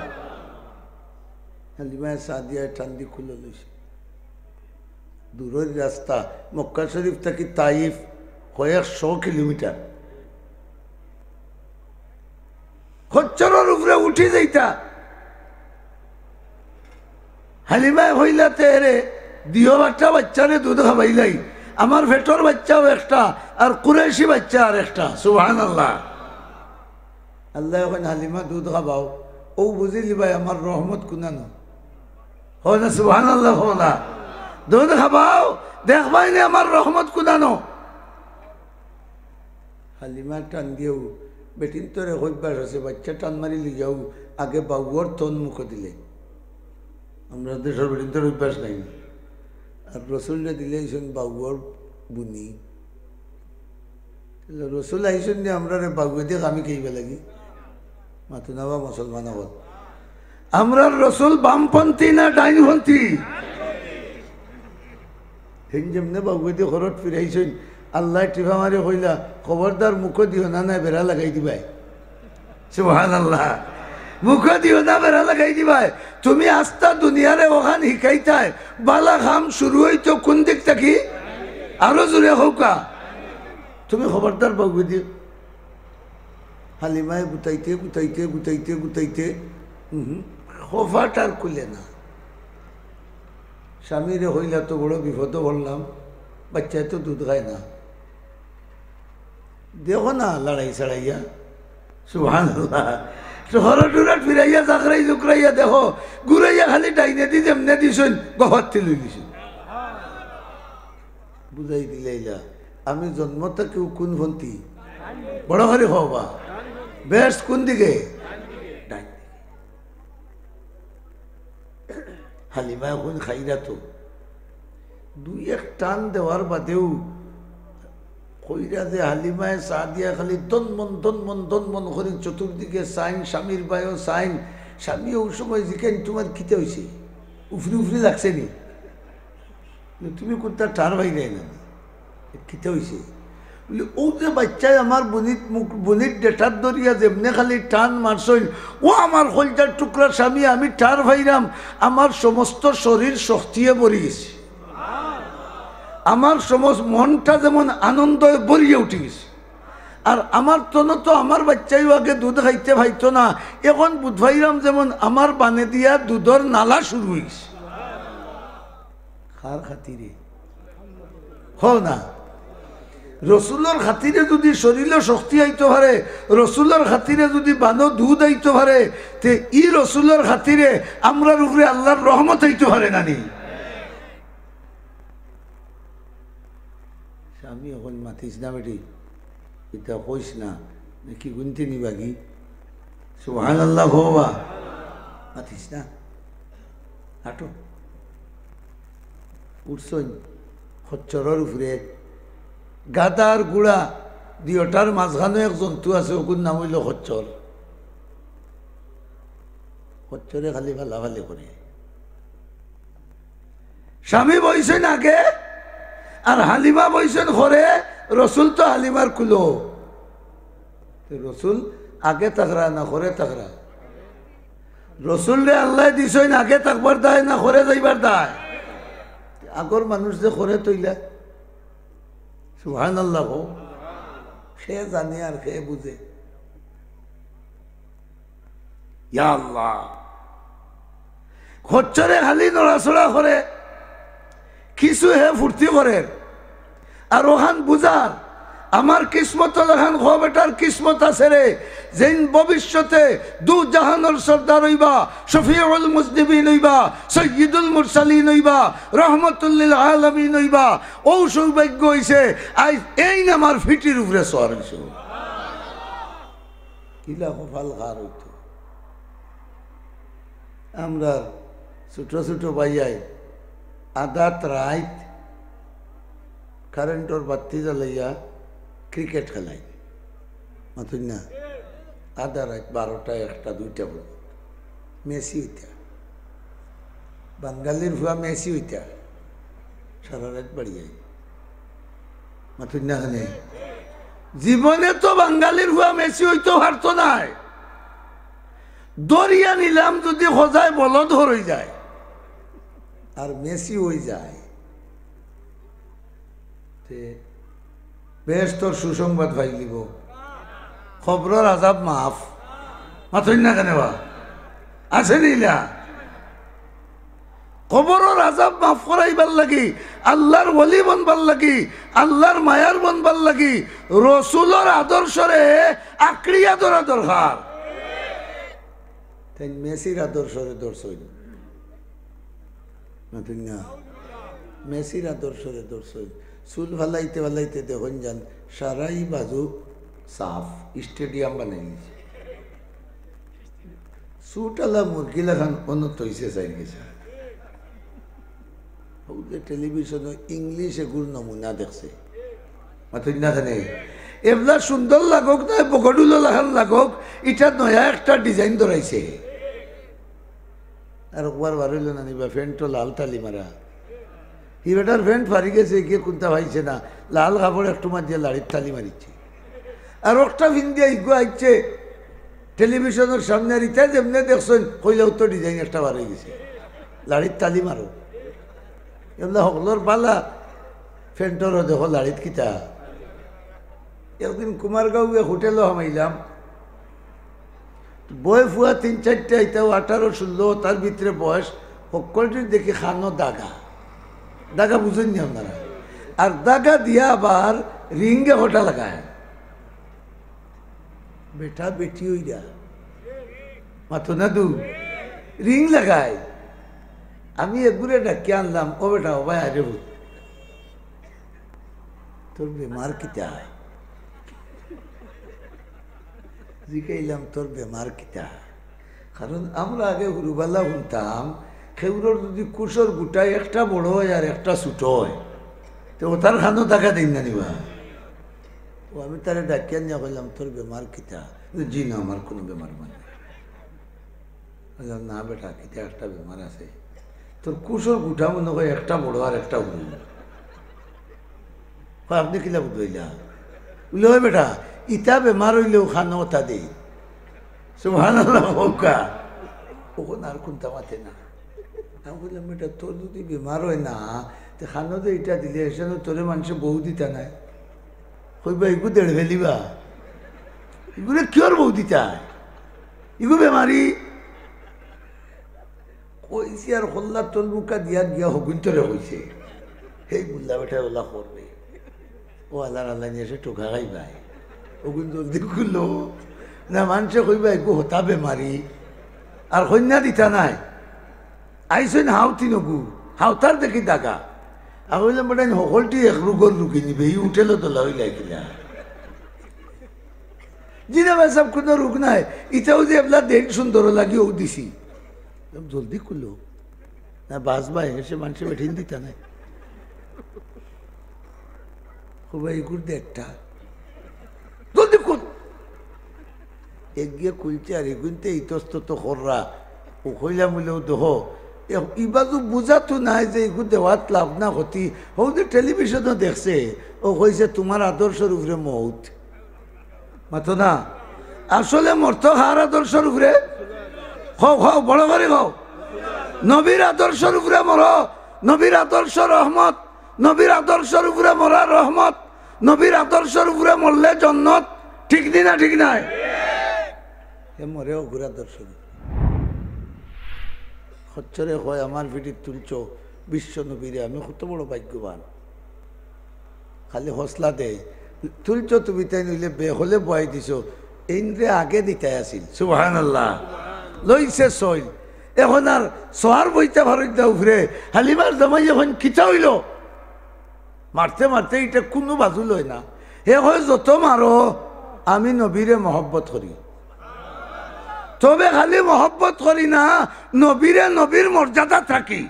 হালিমায়ে সাদিয়ায় টান দি খুলে লইছে। দূরর রাস্তা, মক্কা শরীফ থাকি তাইফ কয়েকশো কিলোমিটার। খচ্চরর উপরে উঠি যাইতা। হালিমায় কইলা, "তে এরে, দিও একটা বাইচ্চারে দুধ খাবাইলাই, আমার পেটর বাইচ্চাও একটা, আর কুরাইশি বাইচ্চা আর একটা।" সুবহানাল্লাহ। আল্লায় কইন, "হালিমা, দুধ খাবাও।" অউ বুঝিলিবায় আমার রহমত কুনানো। কও না সুবহানাল্লাহ, কও না। "দুধ খাবাও, দেখবায় নি আমার রহমত কুনানো।" হালিমা টান দিয়াউ, বেটিন্তর এক অভ্যাস আছে, বাইচ্চা টান মারি লইয়াউ আগে বাউর তন মুখো দিলে। আমরার দেশর বেটিন্তর অভ্যাস নাই। আর রসুলরে দিলে অইছইন বাউর বুনি। রসুল আইছইন নি আমরারে বাউয়ে দিয়া কামি খাইবা লাগি? মাতো না বা মুসলমান অকল। আমরার রসুল বামপন্থী না ডাইনপন্থী? হেইন যেমনে বাউয়ে দিয়া খরট ফিরাইছইন, আল্লায় টিপা মারি কইলা, "খবরদার মুখো দিও না, নায় বেড়া লাগাই দিবায়।" সুবহানাল্লাহ। "মুখো দিও না, বেড়া লাগাই দিবায়।" তুমি আস্তা দুনিয়ারে অখান হিকাইতায়, বালা কাম শুরু অইতো কুন দিক থাকি? আরো জোরে কউক্কা। তুমি খবরদার বাউয়ে দিও। হালিমায় গুতাইতে, গুতাইতে, গুতাইতে, গুতাইতে, হুম, খোফাটা আর খুলে না। স্বামীরে কইলা, "তো বড় বিপদো পড়লাম, বাইচ্চায় তো দুধ খায় না।" দেখো না লড়াই ছাড়াইয়া, সুবহানাল্লাহ। শহরে টুরা ফিরাইয়া জাকরাই জুকরাইয়া দেখো, ঘুরাইয়া খালি ডাইনেদি যেমনেদি দিছইন, গফাত্তি লই দিছইন। বুঝাই দিলাইলা, আমি জন্ম থাকিউ কুনপন্থী? বড় করি কও বা। বেহেস্ত কুন দিকে? ডাইন দিকে। হালিমায় কইন খাইরা তো। দুই এক টান দেওয়ার বাদেউ কইরা যে হালিমায় সাদিয়ায় খালি দনমন, দনমন, দনমন করি চতুর্দিকে চাইন, স্বামীর বায়ও চাইন। স্বামীয়ে অউ সময় জিকাইন, "তুমার কিতা অইছে? উফরি উফরি লাগছে নি?" তুমি কুনতা ঠার পাইরায় না নি? কিতা অইছে? বুলে, "ও যে বাচ্চায় আমার বুনিত মুখ, বুনিত ডেটার দরিয়া যেমনে খালি টান মারছইন, ও আমার কলজার টুকরা স্বামী, আমি ঠার পাইরাম, আমার সমস্ত শরীর শক্তিয়ে ভরি গেছে, আমার সমস্ত মনটা যেমন আনন্দে ভরিয়া উঠি গেছে। আর আমার তনো তো আমার বাচ্চাইও আগে দুধ খাইতে পাইতো না, এখন বুধ পাইরাম যেমন আমার বানে দিয়া দুধর নালা শুরু হইছে।" কার খাতিরে? হো না। রসুলর খাতিরে যদি শরীরো শক্তি আইতো পারে, রসুলর খাতিরে যদি বানো দুধ আইতো পারে, তে ই রসুলর খাতিরে আমরার উপরে আল্লাহর রহমত আইতো পারে না নি? স্বামী, অখন মাতিস না বেটি, ইতা কইস না, নাকি গুনতে নিবাগি? সুবহানাল্লাহ, হবা, মাতিস না, হাঁটো। উঠছইন খচ্চরর উপরে, গাধার গুড়া দিওটার মাঝখানো এক জন্তু আছে, ওগুর নাম অইলো খচ্চর। খচ্চরে খালি ফালাফালি করে। স্বামী বইছইন আগে, আর হালিমা বইছইন খরে। রসুল তো হালিমার কুলো। তে রসুল আগে থাকরা না খরে থাকরা? রসুলরে আল্লায় দিছইন আগে থাকবার দায় না খরে যাইবার দায়? আগর মানুষ যে খরে তইলা, সুবহানাল্লাহ কও। কে জানে আর কে বুঝে। ইয়া আল্লাহ, খচ্চরে খালি নড়াচড়া করে, কিছু হে ফুর্তি করে, আর অখান বুঝার, আমার কিসমতো যেখান খ বেটার কিসমত আছে রে, যেইন ভবিষ্যতে দু জাহানর সর্দার অইবা, শফিউল মুজনিবিন অইবা, সৈয়দুল মুরসালিন অইবা, রহমতুল্লিল আলামিন অইবা, ও সৌভাগ্য অইছে, আইজ এইন আমার ফিটির উপরে সওয়ার অইছে। কিলা কপাল কার অইতো। আমরার ছোট ছোট ভাইয়াই আধাত রাইত কারেন্টর বাত্তি জ্বালাইয়া ক্রিকেট খেলাইন। মাতইন না? আধা রাইত বারোটা, একটা, দুইটা পর্যন্ত মেসি অইতা। বাঙালির ফুয়া মেসি অইতা। সারা রাইত বাড়ি যাই। মাতইন না কেনে? জীবনে তো বাঙালির ফুয়া মেসি অইতো পারতো নায়। ধরিয়া নিলাম যদি খোজায় বলদ হরই যায়, আর মেসি অই যায়, তে বেহেস্তর সুসংবাদ পাইলিবো, কবরর আজাব মাফ। মাতইন না কেনে বা? আছে নি ইলা? কবরর আজাব মাফ করাইবার লাগি, আল্লাহর ওলি বনবার লাগি, আল্লাহর মায়ার বনবার লাগি রসুলর আদর্শরে আঁকড়িয়া ধরা দরকার। তাইন মেসির আদর্শরে ধরছইন। মাতইন না? মেসির আদর্শরে ধরছইন। চুল ফালাইতে ফালাইতে দেখইন যান, সারাই বাজু সাফ, স্টেডিয়াম বানাই দিছে। চুটআলা মুরগি লাখান অনো থইছে চাইর গেছে। অউ যে টেলিভিশনো ইংলিশ এগুর নমুনা দেখছে। মাতইন না কেনে? এবলা সুন্দর লাগউক না, বগডুলো লাখান লাগউক, ইটা নয়া একটা ডিজাইন ধরাইছে। আর একবার বারইলো না নি বা, ফ্যান্টো লাল তালি মারা। হি বেটার ফ্যান্ট ফারি গেছে, গিয়া কুন্তা পাইছে না, লাল কাপড় একটু মাঝে লাড়িত তালি মারিছে। আর একটা ফিন্দিয়া ইগু আইছে, টেলিভিশনর সামনে আর ইতা যেমনে দেখছইন, কইলা উত্তর ডিজাইন একটা বার অই গেছে। লাড়িত তালি মারো। এমনে হকলর বালা ফ্যান্টর দেখো লাড়িত কিতা। একদিন কুমারগাঁও এক হোটেলো হামাইলাম। বয় ফুয়া তিন চাইরটা, ইতাও আঠারো ষোলো, তার ভিতরে বয়স, হক্কলটির দেখি খানো দাগা। দাগা বুঝইন নি আপনারা? আর দাগা দিয়া আবার রিংয়ে হটা লাগায়। বেটা বেটি অইরা। মাতো না দু। রিং লাগায়। আমি এগুরে ডাকিয়া আনলাম, "ও বেটা, ও ভাই, আরে ভূত। তোর বেমার কিতা?" জিকাইলাম, "তোর বেমার কিতা?" কারণ আমরা আগে হুরুবালা হুনতাম, খেউরর যদি কুশর গুটায় একটা বড় অয় আর একটা ছোট অয়, তে অতার খানো দাগা দেইন না নি বা? ও আমি তারে ডাকিয়া নিয়া কইলাম, "তোর বেমার কিতা?" "জি না, আমার কুনু বেমার নাই।" কইলাম, "না বেটা, কিতা একটা বেমার আছে, তোর কুশর গুটা মনো কয় একটা বড় আর একটা হুরু।" কয়, "আপনে কিলা বুঝাইলা?" বুলে, "ওই বেটা, ইতা বেমার অইলেও খানো অতা দেই।" সুবহানাল্লাহ কউক্কা। অখন আর কুনতা মাতে না। আমি কইলাম, "বেটা, তোর যুদি বেমার অয় না, তে খানো যে ইটা দিলে, এর সাথে তোরে মানষে বউ দিতা নায়।" কইবা, "ইগু দেড় ফেলিবা, ইগুরে কিওর বউ দিতা? ইগু বেমারি।" কইছি আর কল্লার তলবুকা দিয়া গিয়া হগুন্তরে কইছে। হেই মুল্লা বেটায় অলা কররে। ও আল্লার আল্লা নিয়া সে টোকা খাইবায়। অগুন জলদি খুলো। না মানষে কইবা, "ইগু হতা বেমারি।" আর কইন্যা দিতা নায়। আইছইন হাউতি নগু, হাউতার দেখি দাগা। আর কইলাম, "বেটা, ইন হকলটি এক রুগর রুগী নিবে, ই উঠেলো দলা অইলাই কিনা?" জি না ভাই সাব, কুনু রুগ নাই। ইতাও যে এবলা দেইন সুন্দর লাগি, অউ দিছি। জলদি খুলো। না, বাস ভাই, এসে মানষে বেটিন দিতা নায়। খুবাই ইগুর দেড়টা। জলদি খুল। এগিয়ে খুলছে আর এগুনতে ইতস্তত কররা। ও কইলাম বুলে, "ও দেহ, এ, ইবাজু বুঝাতো নাই যে ইগু দেওয়াত লাভ না ক্ষতি।" হউ যে টেলিভিশনও দেখছে, ও কইছে, "তোমার আদর্শর উপরে মউত।" মাতো না। আসলে মরতো কার আদর্শর উপরে? কও, কও, বড় করি কও। নবীর আদর্শর উপরে মরো। নবীর আদর্শ রহমত। নবীর আদর্শর উপরে মরা রহমত। নবীর আদর্শর উপরে মরলে জন্নত। ঠিক নি না, ঠিক নায়? এ মরে অগুর আদর্শর উপরে। খচ্চরে কয়, "আমার পিঠিত তুলছো বিশ্ব নবীরে, আমি কত বড় ভাগ্যবান।" খালি হসলা দেয়, "তুলছো তুমি তাইন, অইলে বেহলে বওয়াই দিছো, এইনরে আগে দিতায় আছিল।" সুবহানাল্লাহ। লইছে সইল। এখন আর সোয়ার বইতা ফারইদা উপরে, হালিমার জামাই এখন কিতা অইলো? মারতে মারতে ইটা কুনু বাজু লয় না। হে কয়, "যত মারো, আমি নবীরে মহব্বত করি। তবে খালি মহব্বত করি না, নবীরে নবীর মর্যাদা থাকি।"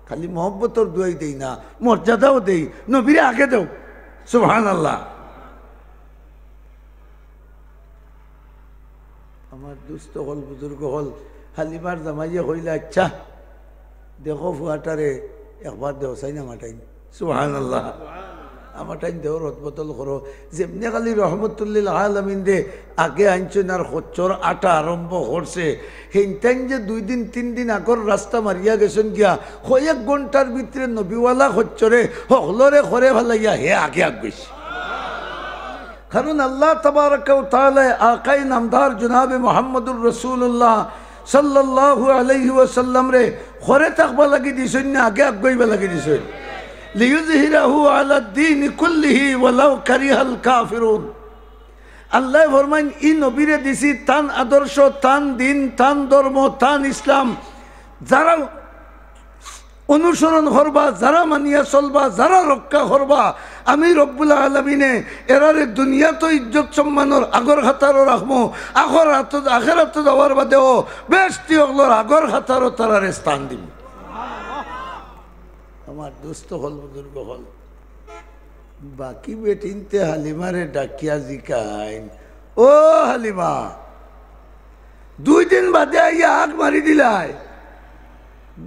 খালি মহব্বতর দুয়াই দেই না, মর্যাদাও দেই, নবীরে আগে দেও। সুবহানাল্লাহ। আমার দুস্ত অকল, বুজুর্গ অকল, হালিমার জামাইয়ে কইলা, "আচ্ছা, দেখো ফুয়াটারে একবার দেও চাই না মাটাইন।" সুবহানাল্লাহ। আমার টাইম দেও রদবদল করো। যেমনে খালি রহমতুল্লিল আলামিনরে আগে আনছইন আর খচ্চর আটা আরম্ভ করছে, হেইনতাইন যে দুই দিন তিন দিন আগর রাস্তা মারিয়া গেছইন গিয়া, কয়েক ঘন্টার ভিতরে নবীওয়ালা খচ্চরে হকলরে করে ফালাইয়া হে আগে আগ গেছে। কারণ আল্লাহ তাবারাকা ওয়া তাআলায় আকায়ে নামদার জনাবে মুহাম্মদুর রাসূলুল্লাহ সাল্লাল্লাহু আলাইহি ওয়াসাল্লামরে করে থাকবা লাগি দিছইন না, আগে আগুয়াইবা লাগি দিছইন? লিইয়ুযহিরাহু আলাদ দীনি কুল্লিহি ওয়ালাউ কারিহাল কাফিরুন। আল্লায় ফরমাইন, "ই নবীরে দিছি তান আদর্শ, তান দিন, তান ধর্ম, তান ইসলাম। যারা অনুসরণ করবা, যারা মানিয়া চলবা, যারা রক্ষা করবা, আমি রব্বুল আলামিনে এরারে দুনিয়াত ইজ্জত সম্মানর আগর খাতারো রাখমু, আখরাত, আখেরাত যাওয়ার বাদেও বেহেশতি অকলর আগর খাতারো তারারে স্থান দিমু।" আমার দুস্ত অকল, বুজুর্গ অকল, বাকি বেটিন্তে হালিমারে ডাকিয়া জিকাইন, "ও হালিমা, দুই দিন বাদে আইয়া আগ মারি দিলায়,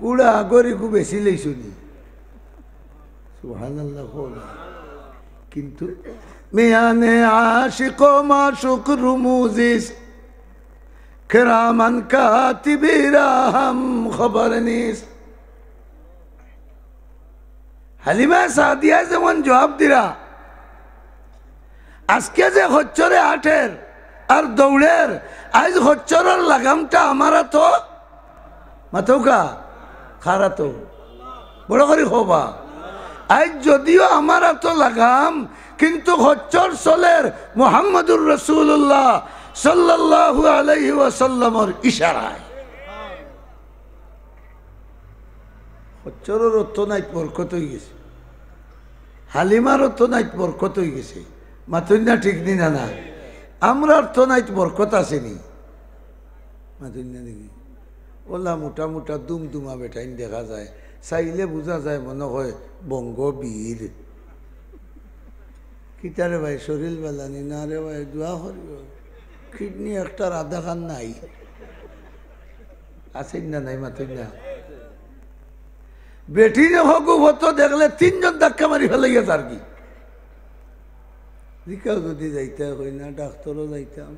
গুড়া আগর ইগু বেশি লইছনি।" সুবহানাল্লাহ, কও না। কিন্তু মিয়ানে আশিক ও মাশুক রুমুজিস, কেরামান কাতিবিরা হাম খবর নিস। হালিমা সাদিয়া যেমন জবাব দিরা, আজকে যে খচ্চরে আটের আর দৌড়ের, আইজ খচ্চরর লাগামটা আমার আতো। মাতউক্কা, কার আতো? বড় করি কবা। আইজ যদিও আমার আতো লাগাম, কিন্তু খচ্চর চলের মুহাম্মদুর রাসূলুল্লাহ সাল্লাল্লাহু আলাইহি ওয়াসাল্লামর ইশারায়। খচ্চরর অর্থ নাইত বরকত অইগেছে, হালিমার অর্থ নাইত বরকত অইগেছে। মাতইন না, ঠিক নি না? না, আমরার অর্থ নাইত বরকত আছে নি? মাতইন না দেখি। অলা মোটা মোটা দুমদুমা বেটাইন দেখা যায়, চাইলে বুঝা যায় মনে হয় বঙ্গ বীর। কিতারে ভাই, শরীর বালানি না রে ভাই, দোয়া করিও। কিডনি একটার আধাখান নাই। আছে না নাই, মাতইন না। বেটিন হগু হতো দেখলে তিনজন ধাক্কা মারি ফালাইয়া যারগি। জিকাও যদি যাইতা, কই না, ডাক্তারও যাইতাম।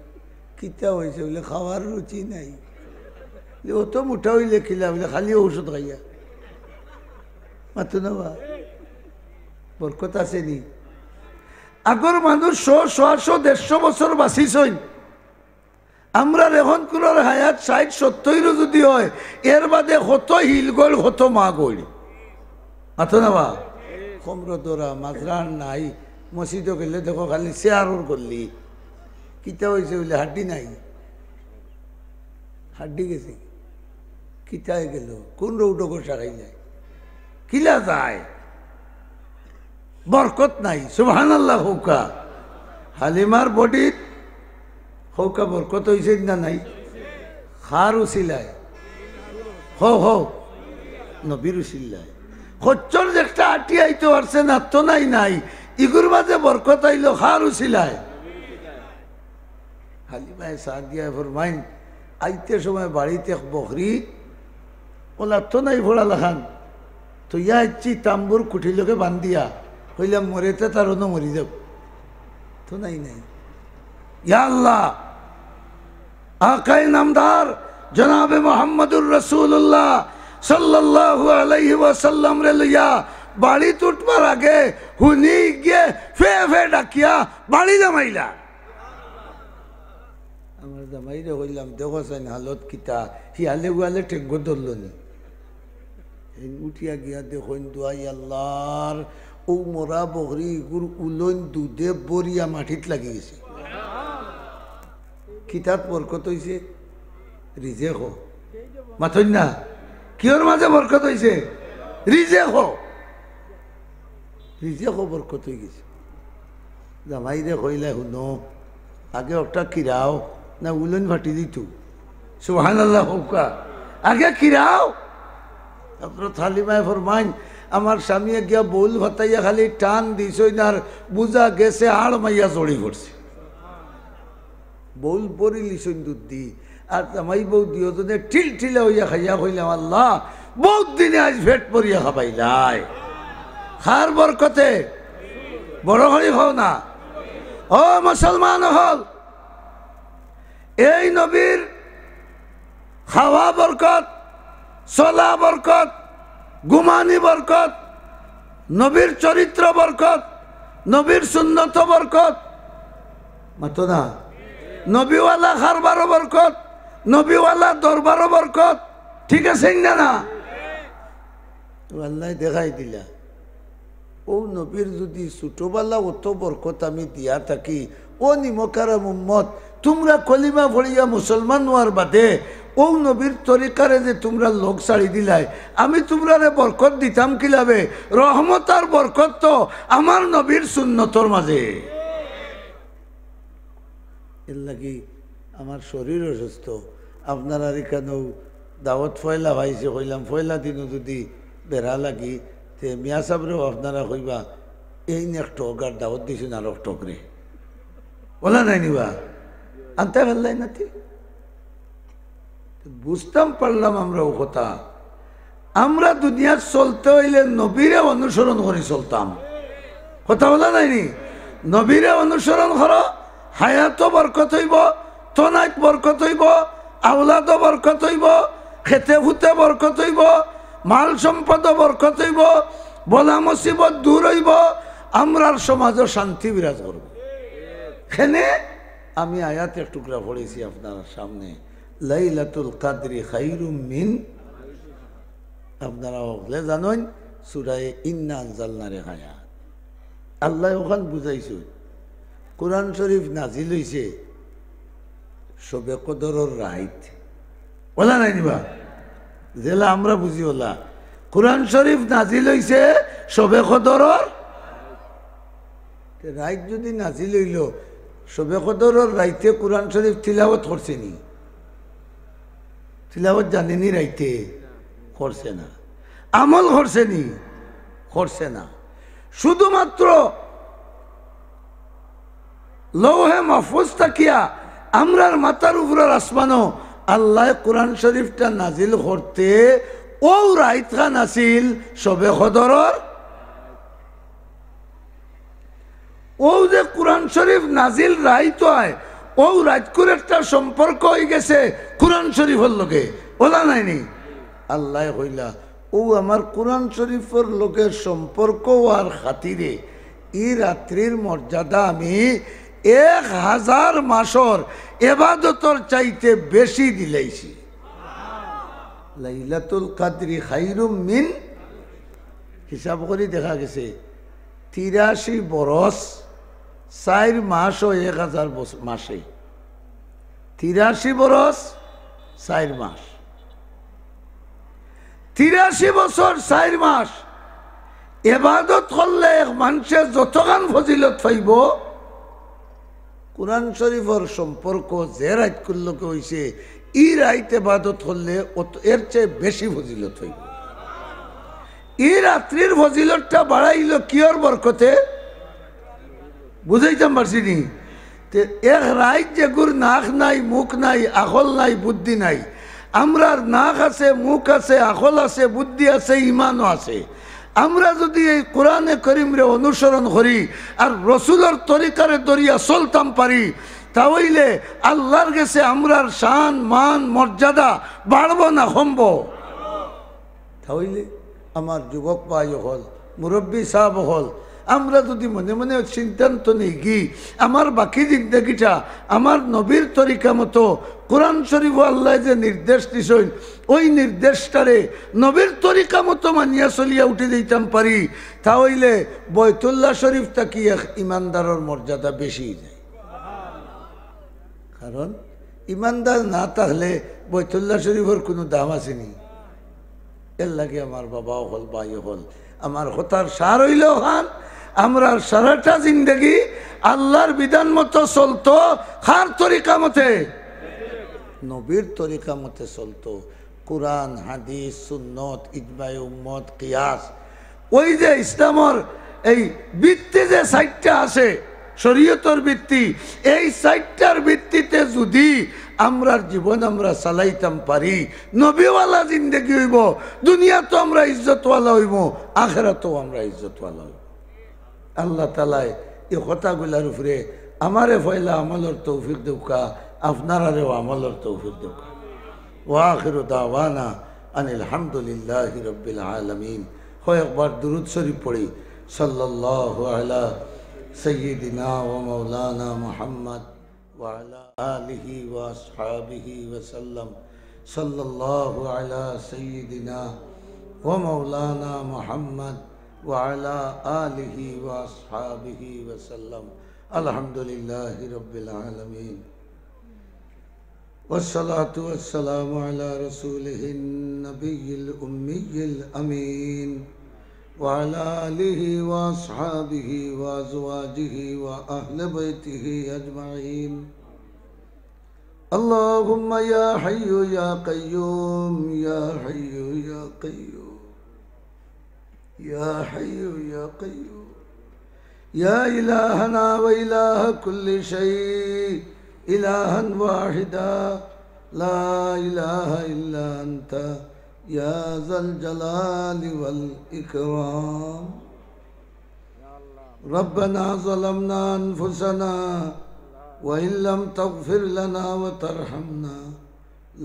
কিতা অইছে? বুলে, "খাওয়ার রুচি নাই।" বুলে, "অত মোটা অইলে কিলা?" বুলে, "খালি ঔষধ খাইয়া।" মাতো না বা, বরকত আছে নি? আগর মানুষ শো, সোয়াশো, দেড়শো বছর বাঁচিছইন। আমরার এখনকুরর হায়াত ষাইট সত্তইরও যদি অয়, এর বাদে কত হিলগইল, কত মাগইল। মাতো না বা? কমর ধরা, মাজরার নাই, মসজিদো গেলে দেখো খালি চেয়ারর গল্লি। কিতা অইছে বুলে, হাড্ডি নাই। হাড্ডি গেছে। কিতায় গেল? কোন রৌডো গোসা খাইলে? কিলা যায়? বরকত নাই। সুবহানাল্লাহ কউক্কা। হালিমার বডিত কউক্কা বরকত অইছে না নাই? কার উছিলায়? হো, হো। নবীর উছিলায়। খচ্চর যে একটা আটি আইতো পারছে না, তো নাই নাই। ইগুর মাঝে বরকত আইলো কার উছিলায়? হালিমায়ে সাদিয়ায় ফরমাইন, আইতে সময় বাড়িত এক বকরি, অলা তো নাই ফড়া লাখান, থইয়া আইছি তাম্বুর খুঁটির লগে বান্ধিয়া, কইলাম, "মরে তে তার অনো মরি যাউক।" তো নাই নাই। ইয়া আল্লাহ, আকায়ে নামদার জনাবে মুহাম্মদুর রাসূলুল্লাহ সাল্লাল্লাহু আলাইহি ওয়াসাল্লামরে লইয়া বাড়িত উঠবার আগে হুনি গিয়া ফে ফে ডাকিয়া বাড়ি জামাইলা। আমার জামাইরে কইলাম, "দেখো চাইন হালত কিতা, হিয়ালে উয়ালে ঠেঙ্গো ধরলো নি।" এই উঠিয়া গিয়া দেখইন, দুয়াই আল্লাহর, অউ মরা বকরি ইগুর উলইন দুধে ভরিয়া মাটিত লাগি গেছে। কিতাত বরকত অইছে? রিজেকো। মাতইন না? কিওর মাঝে বরকত অইছে? রিজেকো। রিজেকো বরকত অইগেছে। জামাইরে কইলা, "হুনো, আগে একটা কিরাও, না উলইন ফাটি দিত।" সুবহানাল্লাহ কউক্কা। আগে কিরাও। হযরত হালিমায় ফরমাইন, আমার স্বামীয়ে গিয়া বউল ফাতাইয়া খালি টান দিছইন আর বুঝা গেছে হাড় মাইয়া জড়ি পড়ছে। বউল ভরিলিছইন দুধ দি। আর জামাই বউ দুইওজনে ঠিলঠিলা অইয়া খাইয়া কইলাম, "আল্লাহ, বউত দিনে আইজ পেট ভরিয়া খাবাইলায়।" কার বরকতে? বড় করি কও না। ও মুসলমান অকল, এই নবীর খাওয়া বরকত, চলা বরকত, ঘুমানি বরকত, নবীর চরিত্র বরকত, নবীর সুন্নত বরকত। মাতো না? নবীওয়ালা কারবারও বরকত, নবীওয়ালা দরবারও বরকত। ঠিক আছে না, না? আল্লায় দেখাই দিলা। অউ নবীর যুদি ছোটবালা অত বরকত আমি দিয়া থাকি, ও নিমকহারাম উম্মত, তুমরা কলিমা পড়িয়া মুসলমান অওয়ার বাদে অউ নবীর তরিকারে যে তুমরা লগ ছাড়ি দিলায়, আমি তুমরারে বরকত দিতাম কিলাবে? রহমত আর বরকত তো আমার নবীর সুন্নতর মাঝে। এরলাগি আমার শরীর অসুস্থ, আপনারার ইখানো দাওয়াত পয়লা পাইছি, কইলাম পয়লা দিনও যুদি বেড়া লাগি, তে মিয়া সাবরেও আপনারা কইবা, "এইন এক টক আর দাওয়াত দিছইন আরক টকরে।" অলা নায় নি বা? আনতায় পারলায় না তে? বুঝতাম পারলাম আমরা অউ কথা। আমরা দুনিয়াত চলতে অইলে নবীরে অনুসরণ করি চলতাম। কথা অলা নায় নি? নবীরে অনুসরণ করো, হায়াতো বরকত অইবো, তনাইত বরকত অইবো, আওলাদো বরকত অইবো, খেতে ফুতে বরকত অইবো, মাল সম্পদো বরকত অইবো, বলা মুসিবত দূর অইবো, আমরার সমাজো শান্তি বিরাজ করবো। কেনে আমি আয়াত এক টুকরা পড়ছি আপনারার সামনে, "লাইলাতুল কাদরি খাইরুম মিন", আপনারা হকলে জানইন, সূরায়ে ইন্না আনজালনার এক আয়াত। আল্লায় অখান বুঝাইছইন, কোরআন শরীফ নাজিল অইছে শবে কদরর রাইত। অলা নায় নি বা? যেলা আমরা বুঝি অলা। কোরআন শরীফ নাজিল অইছে শবে কদরর। তে রাইত যুদি নাজিল অইলো, শবে কদরর রাইতে কোরআন শরীফ তিলাওয়াত করছে নি? তিলাওয়াত জানে নি রাইতে? করছে না। আমল করছে নি? করছে না। শুধুমাত্র লৌহে মাহফুজ থাকিয়া আমরার মাথার উপরর আসমানো আল্লায় কোরআন শরীফটা নাজিল করতে অউ রাইতখান আছিল শবে কদরর। অউ যে কুরআন শরীফ নাজিল রাইত অয়, অউ রাইতকুর একটা সম্পর্ক অইগেছে কুরআন শরীফর লগে, অলা নায়নি? আল্লায় কইলা, অউ আমার কুরআন শরীফর লগে সম্পর্ক অওয়ার খাতিরে ই রাত্রির মর্যাদা আমি এক হাজার মাসর এবাদতর চাইতে বেশি দিলাইছি। লাইলাতুল কাদরি খাইরুম মিন, হিসাব করি দেখা গেছে, তিরাশি বরস চাইর মাস অয় এক হাজার বস-, মাসে। তিরাশি বরস চাইর মাস। তিরাশি বছর চাইর মাস এবাদত করলে এক মানষে যতখান ফজিলত পাইবো, কুরআন শরীফর সম্পর্ক যে রাইতকুর লগে অইছে, ই রাইত এবাদত করলে অত, এর চেয়ে বেশি ফজিলত অইবো। ই রাত্রির ফজিলতটা বাড়াইল কিয়র বরকতে? বুঝাইতাম পারছি নি? তে এক রাইত যেগুর নাক নাই, মুখ নাই, আকল নাই, বুদ্ধি নাই। আমরার নাক আছে, মুখ আছে, আকল আছে, বুদ্ধি আছে, ইমানও আছে। আমরা যুদি এই কোরআনে করিমরে অনুসরণ করি আর রসুলর তরিকারে ধরিয়া চলতাম পারি, তা অইলে আল্লার গেছে আমরার শান, মান, মর্যাদা বাড়বো না কমবো? তা অইলে আমার যুবক ভাই অকল, মুরব্বি সাব অকল, আমরা যুদি মনে মনে সিদ্ধান্ত নেই কি, আমার বাকি জিন্দেগিটা আমার নবীর তরিকা মতো, কোরআন শরীফো আল্লায় যে নির্দেশ দিছইন, অউ নির্দেশটারে নবীর তরিকা মতো মানিয়া চলিয়া উঠি যাইতাম পারি, তা অইলে বয়তুল্লাহ শরীফ থাকি এক ইমানদারর মর্যাদা বেশি অই যায়। কারণ ইমানদার না থাকলে বয়তুল্লাহ শরীফর কুনু দাম আছে নি? এর লাগি আমার বাবা অকল, ভাই অকল, আমার কথার সার অইলো অখান, আমরার সারাটা জিন্দেগি আল্লার বিধান মতো চলতো। কার তরিকা মতে? নবীর তরিকা মতে চলতো। কোরআন, হাদিস, সুন্নত, ইজমায়ে উম্মত, কিয়াস, অউ যে ইসলামর এই ভিত্তি যে চাইরটা আছে, শরীয়তর ভিত্তি, এই চাইরটার ভিত্তিতে যুদি আমরার জীবন আমরা চালাইতাম পারি, নবীওয়ালা জিন্দেগি অইবো, দুনিয়াতও আমরা ইজ্জতওয়ালা অইমু, আখেরাতও আমরা ইজ্জতওয়ালা অইমু। আল্লাহ তাআলায় ই কথাগুলার উপরে আমারে পয়লা আমলর তৌফিক দেউক্কা, আপনারারেও আমলর তৌফিক দেউক্কা। ওয়া আখিরু দাওয়ানা আনিল হামদুলিল্লাহি রাব্বিল আলামিন। কয়েকবার দুরূদ শরীফ পড়ি, সাল্লাল্লাহু আলা সাইয়্যিদিনা ওয়া মাওলানা মুহাম্মদ ওয়া আলা আলিহি ওয়া আসহাবিহি ওয়া সাল্লাম। সাল্লাল্লাহু আলা সাইয়্যিদিনা ওয়া মাওলানা মুহাম্মদ ওয়া আলা আলিহি ওয়া আসহাবিহি ওয়া সাল্লাম। আলহামদুলিল্লাহি রাব্বিল আলামিন। والصلاة والسلام على رسوله النبي الأمي الأمين وعلى آله وأصحابه وأزواجه وأهل بيته أجمعين. اللهم يا حي يا قيوم، يا حي يا قيوم، يا حي يا قيوم، يا إلهنا وإله كل شيء، إلها واحدا، لا إله إلا أنت، يا ذا الجلال والإكرام. ربنا ظلمنا أنفسنا وإن لم تغفر لنا وترحمنا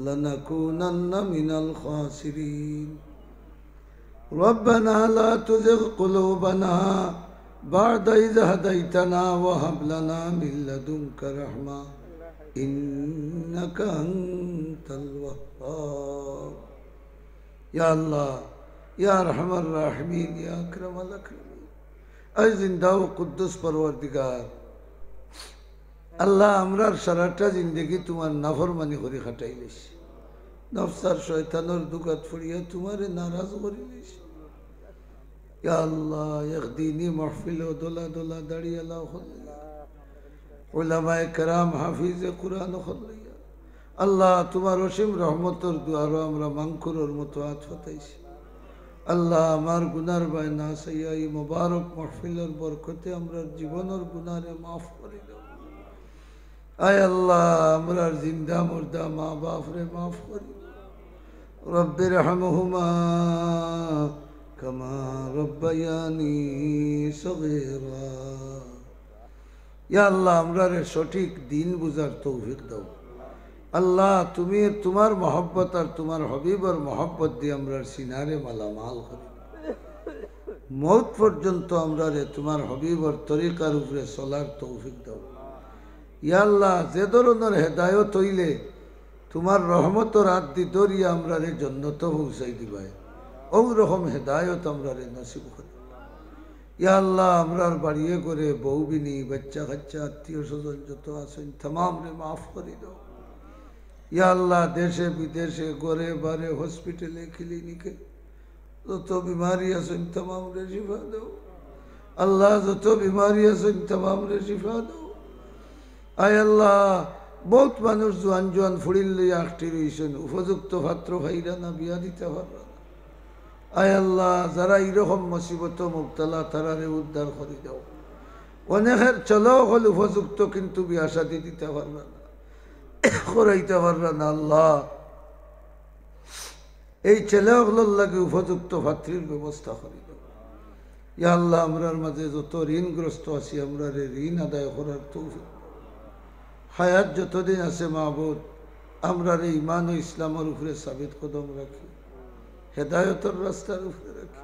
لنكونن من الخاسرين. ربنا لا تزغ قلوبنا بعد إذ هديتنا وهب لنا من لدنك رحمة إنك أنت الوهاب. ইয়া আল্লাহ, ইয়া আরহামার রাহিমিন, ইয়া আকরামাল আকরামিন। আয় জিন্দা ও কুদ্দুস পরওয়ারদিগার, আল্লাহ, আমরার সারাটা জিন্দেগি তুমার নাফরমানি করি কাটাইলিছি। নফস আর শয়তানর দুগাত পড়িয়া তুমারে নারাজ করিলিছি। ইয়া আল্লাহ, এক দিনি মাহফিলো দলা দলা দাড়িআলা অকল লইয়া, উলামায়ে কেরাম, হাফিজে কুরআন অকল লইয়া, আল্লাহ, তুমার অসীম রহমতর দুয়ারো আমরা মাংকুরর মতো আত পাতাইছি। আল্লাহ, আমার গুনার বায় না চাইয়া ই মোবারক মাহফিলর বরকতে আমরার জীবনর গুনারে মাফ করি দেও। আয় আল্লাহ, আমরার জিন্দা মুর্দা মা বাফরে মাফ করি দেও। رب ارحمهما كما ربياني صغيرا. ইয়া আল্লাহ, আমরারে সঠিক দিন বুঝার তৌফিক দাও। আল্লাহ, তুমি তুমার মহব্বত আর তুমার হাবিবর মহব্বত দিয়া আমরার সিনারে মালামাল করি। মউত পর্যন্ত আমরারে তুমার হাবিবর তরিকার উপরে চলার তৌফিক দাও। ইয়া আল্লাহ, যে ধরনর হেদায়ত অইলে তুমার রহমতর আতদি ধরিয়া আমরারে জন্নতো পৌঁছাই দিবায়, অউ রকম হেদায়ত আমরারে নসিব করি। ইয়া আল্লাহ, আমরার বাড়িয়ে ঘরে বউ বিনি, বাচ্চা কাচ্চা, আত্মীয় স্বজন যত আছইন, তামামরে মাফ করি দাও। ইয়া আল্লাহ, দেশে বিদেশে, ঘরে বারে, হসপিটালে, ক্লিনিকে যত বিমারি আছইন, তামামরে শিফা দাও। আল্লাহ, যত বিমারি আছইন, তামামরে শিফা দাও। আয় আল্লাহ, বউত মানুষ জোয়ান জোয়ান ফুড়িন লইয়া আখটি রইছইন, উপযুক্ত পাত্র পাইরা না, বিয়া দিতা পাররা না। আয় আল্লাহ, যারা ইরকম মুসিবতো মুবতালা, তারারে উদ্ধার করি দাও। অনেকের ছেলে অকল উপযুক্ত, কিন্তু বিয়া শাদি দিতা পাররা না, করাইতা পাররা না। আল্লাহ, এই ছেলে অকলর লাগি উপযুক্ত পাত্রীর ব্যবস্থা করি দাও। ইয়া আল্লাহ, আমরার মাঝে যত ঋণগ্রস্ত আছি, আমরারে ঋণ আদায় করার তৌফিক দাও। হায়াত যতদিন আছে মাবুদ, আমরারে ইমান ও ইসলামর উপরে সাবিত কদম রাখি, হেদায়তর রাস্তার উপরে রাখি,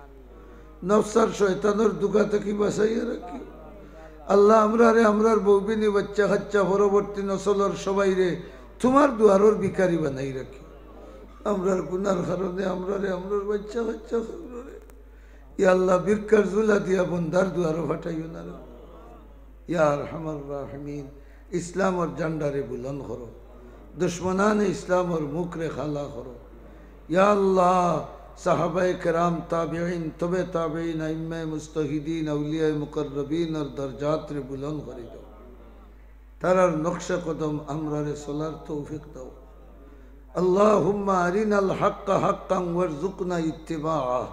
নফস আর শয়তানর দুগা থাকি বাঁচাইয়া রাখি। আল্লাহ, আমরারে, আমরার বউ বিনি, বাচ্চা কাচ্চা, পরবর্তী নসলর সবাইরে তুমার দুয়ারর ভিখারি বানাই রাখি। আমরার গুনার কারণে আমরারে, আমরার বাচ্চা কাচ্চা, আমরারে, ইয়া আল্লাহ, ভিক্ষার ঝুলা দিয়া বন্দার দুয়ারো ফাটাইও না রে। ইয়া আরহামার রাহিমিন, ইসলামর ঝান্ডারে বুলন্দ করো, দুশমনানে ইসলামর মুখরে কালা করো। ইয়া আল্লাহ, সাহাবায়ে কেরাম, তাবেঈন, তবে তাবেঈন, আইম্মায়ে মুজতাহিদিন, আউলিয়ায়ে মুকাররবিনর দরজাতরে বুলন্দ করি দাও। তারার নকশে কদম আমরারে চলার তৌফিক দাও। আল্লাহুম্মা আরিনাল হাক্কা হাক্কান ওয়ারজুকনা ইত্তিবাআহ,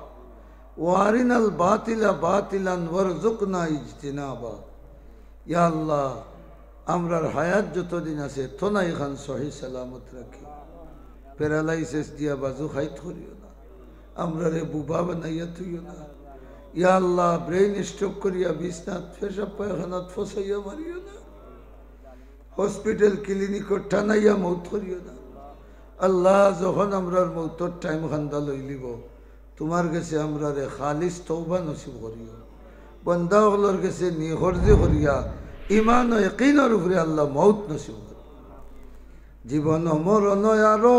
ওয়া আরিনাল বাতিলা বাতিলান ওয়ারজুকনা ইজতিনাবা। ইয়া আল্লাহ, আমরার হায়াত যতদিন আছে, তনাই খান সহি সালামত রাখি। প্যারালাইসিস দিয়া বাজু খাইত করিও না, আমরারে বুবা বানাইয়া থইও না। ইয়া আল্লাহ, ব্রেইন স্ট্রোক করিয়া বিছনাত, পেশাব পায়খানাত ফসাইয়া মারিও না। হসপিটাল ক্লিনিকো টানাইয়া মউত করিও না। আল্লাহ, যখন আমরার মউতর টাইম খান্দা লইলিবো, তুমার গেছে আমরারে খালিস তওবা নসিব করিও। বন্দা অকলর গেছে নিখরজি করিয়া ইমান ও ইয়াকিনর উপরে আল্লাহ মউত নসিব করিও। জীবন মরণ আরো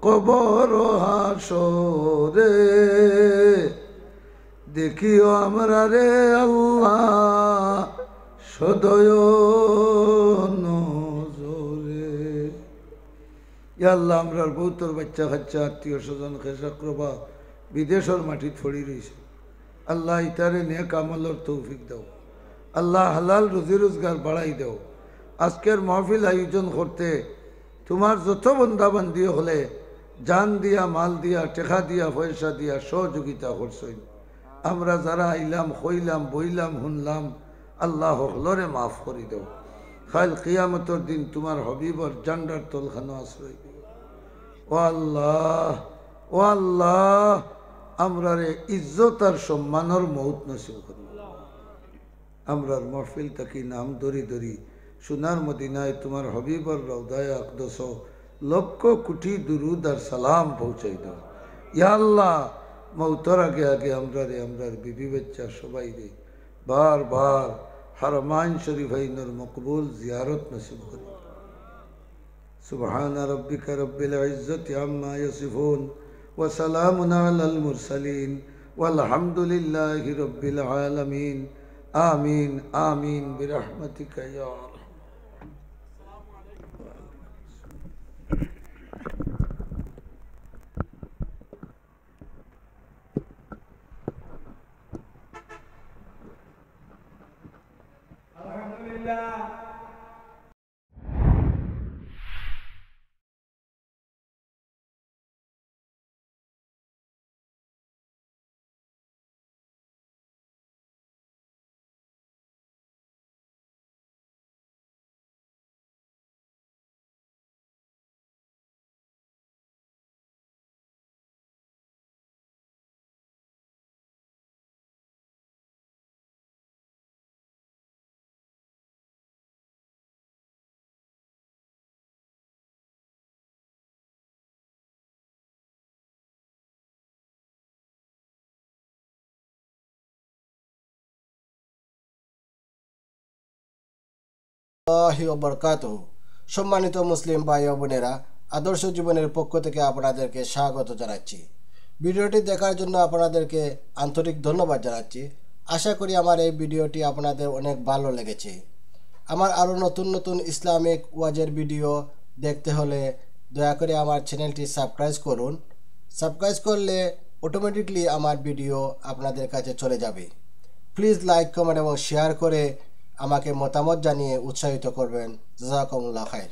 কবর হাসরে দেখিও আমরারে আল্লাহ সদয় নজরে। ইয়া আল্লাহ, আমরার বউতর বাচ্চা কাচ্চা, আত্মীয় স্বজন, খেশ আখরবা বিদেশর মাটিত পড়ি রইছে। আল্লাহ, ইতারে নেক আমলর তৌফিক দাও। আল্লাহ, হালাল রুজি রোজগার বাড়াই দাও। আজকের মাহফিল আয়োজন করতে তুমার যত বন্দা বান্দি অকলে জান দিয়া, মাল দিয়া, টেকা দিয়া, পয়সা দিয়া সহযোগিতা করছইন, আমরা যারা আইলাম, কইলাম, বইলাম, হুনলাম, আল্লাহ, হকলরে মাফ করি দেও। কাইল কিয়ামতর দিন তুমার হাবিবর জান্ডার তলখানো আশ্রয় দিও। ও আল্লাহ, ও আল্লাহ, আমরারে ইজ্জত আর সম্মানর মউত নসিব করিও। আমরার মাহফিল থাকি নাম ধরি ধরি সোনার মদিনায় তুমার হাবিবর রওদায়ে আকদসো লক্ষ কোটি দুরুদ আর সালাম পৌঁছাই দেও। ইয়া আল্লাহ, মউতর আগে আগে আমরারে, আমরার বিবি বাচ্চা সবাইরে বারবার হারামাইন শরীফাইনর মকবুল জিয়ারত নসিব করি। سبحان ربك رب العزة عما يصفون، وسلام على المرسلين، والحمد لله رب العالمين. آمين، آمين، برحمتك يا أرحم. الحمد لله. ওয়া বারাকাতুহু। সম্মানিত মুসলিম ভাই ও বোনেরা, আদর্শ জীবনের পক্ষ থেকে আপনাদেরকে স্বাগত জানাচ্ছি। ভিডিওটি দেখার জন্য আপনাদেরকে আন্তরিক ধন্যবাদ জানাচ্ছি। আশা করি আমার এই ভিডিওটি আপনাদের অনেক ভালো লেগেছে। আমার আরও নতুন নতুন ইসলামিক ওয়াজের ভিডিও দেখতে হলে দয়া করে আমার চ্যানেলটি সাবস্ক্রাইব করুন। সাবস্ক্রাইব করলে অটোমেটিকলি আমার ভিডিও আপনাদের কাছে চলে যাবে। প্লিজ লাইক, কমেন্ট এবং শেয়ার করে আমাকে মতামত জানিয়ে উৎসাহিত করবেন। জাযাকুমুল্লাহ খাইর।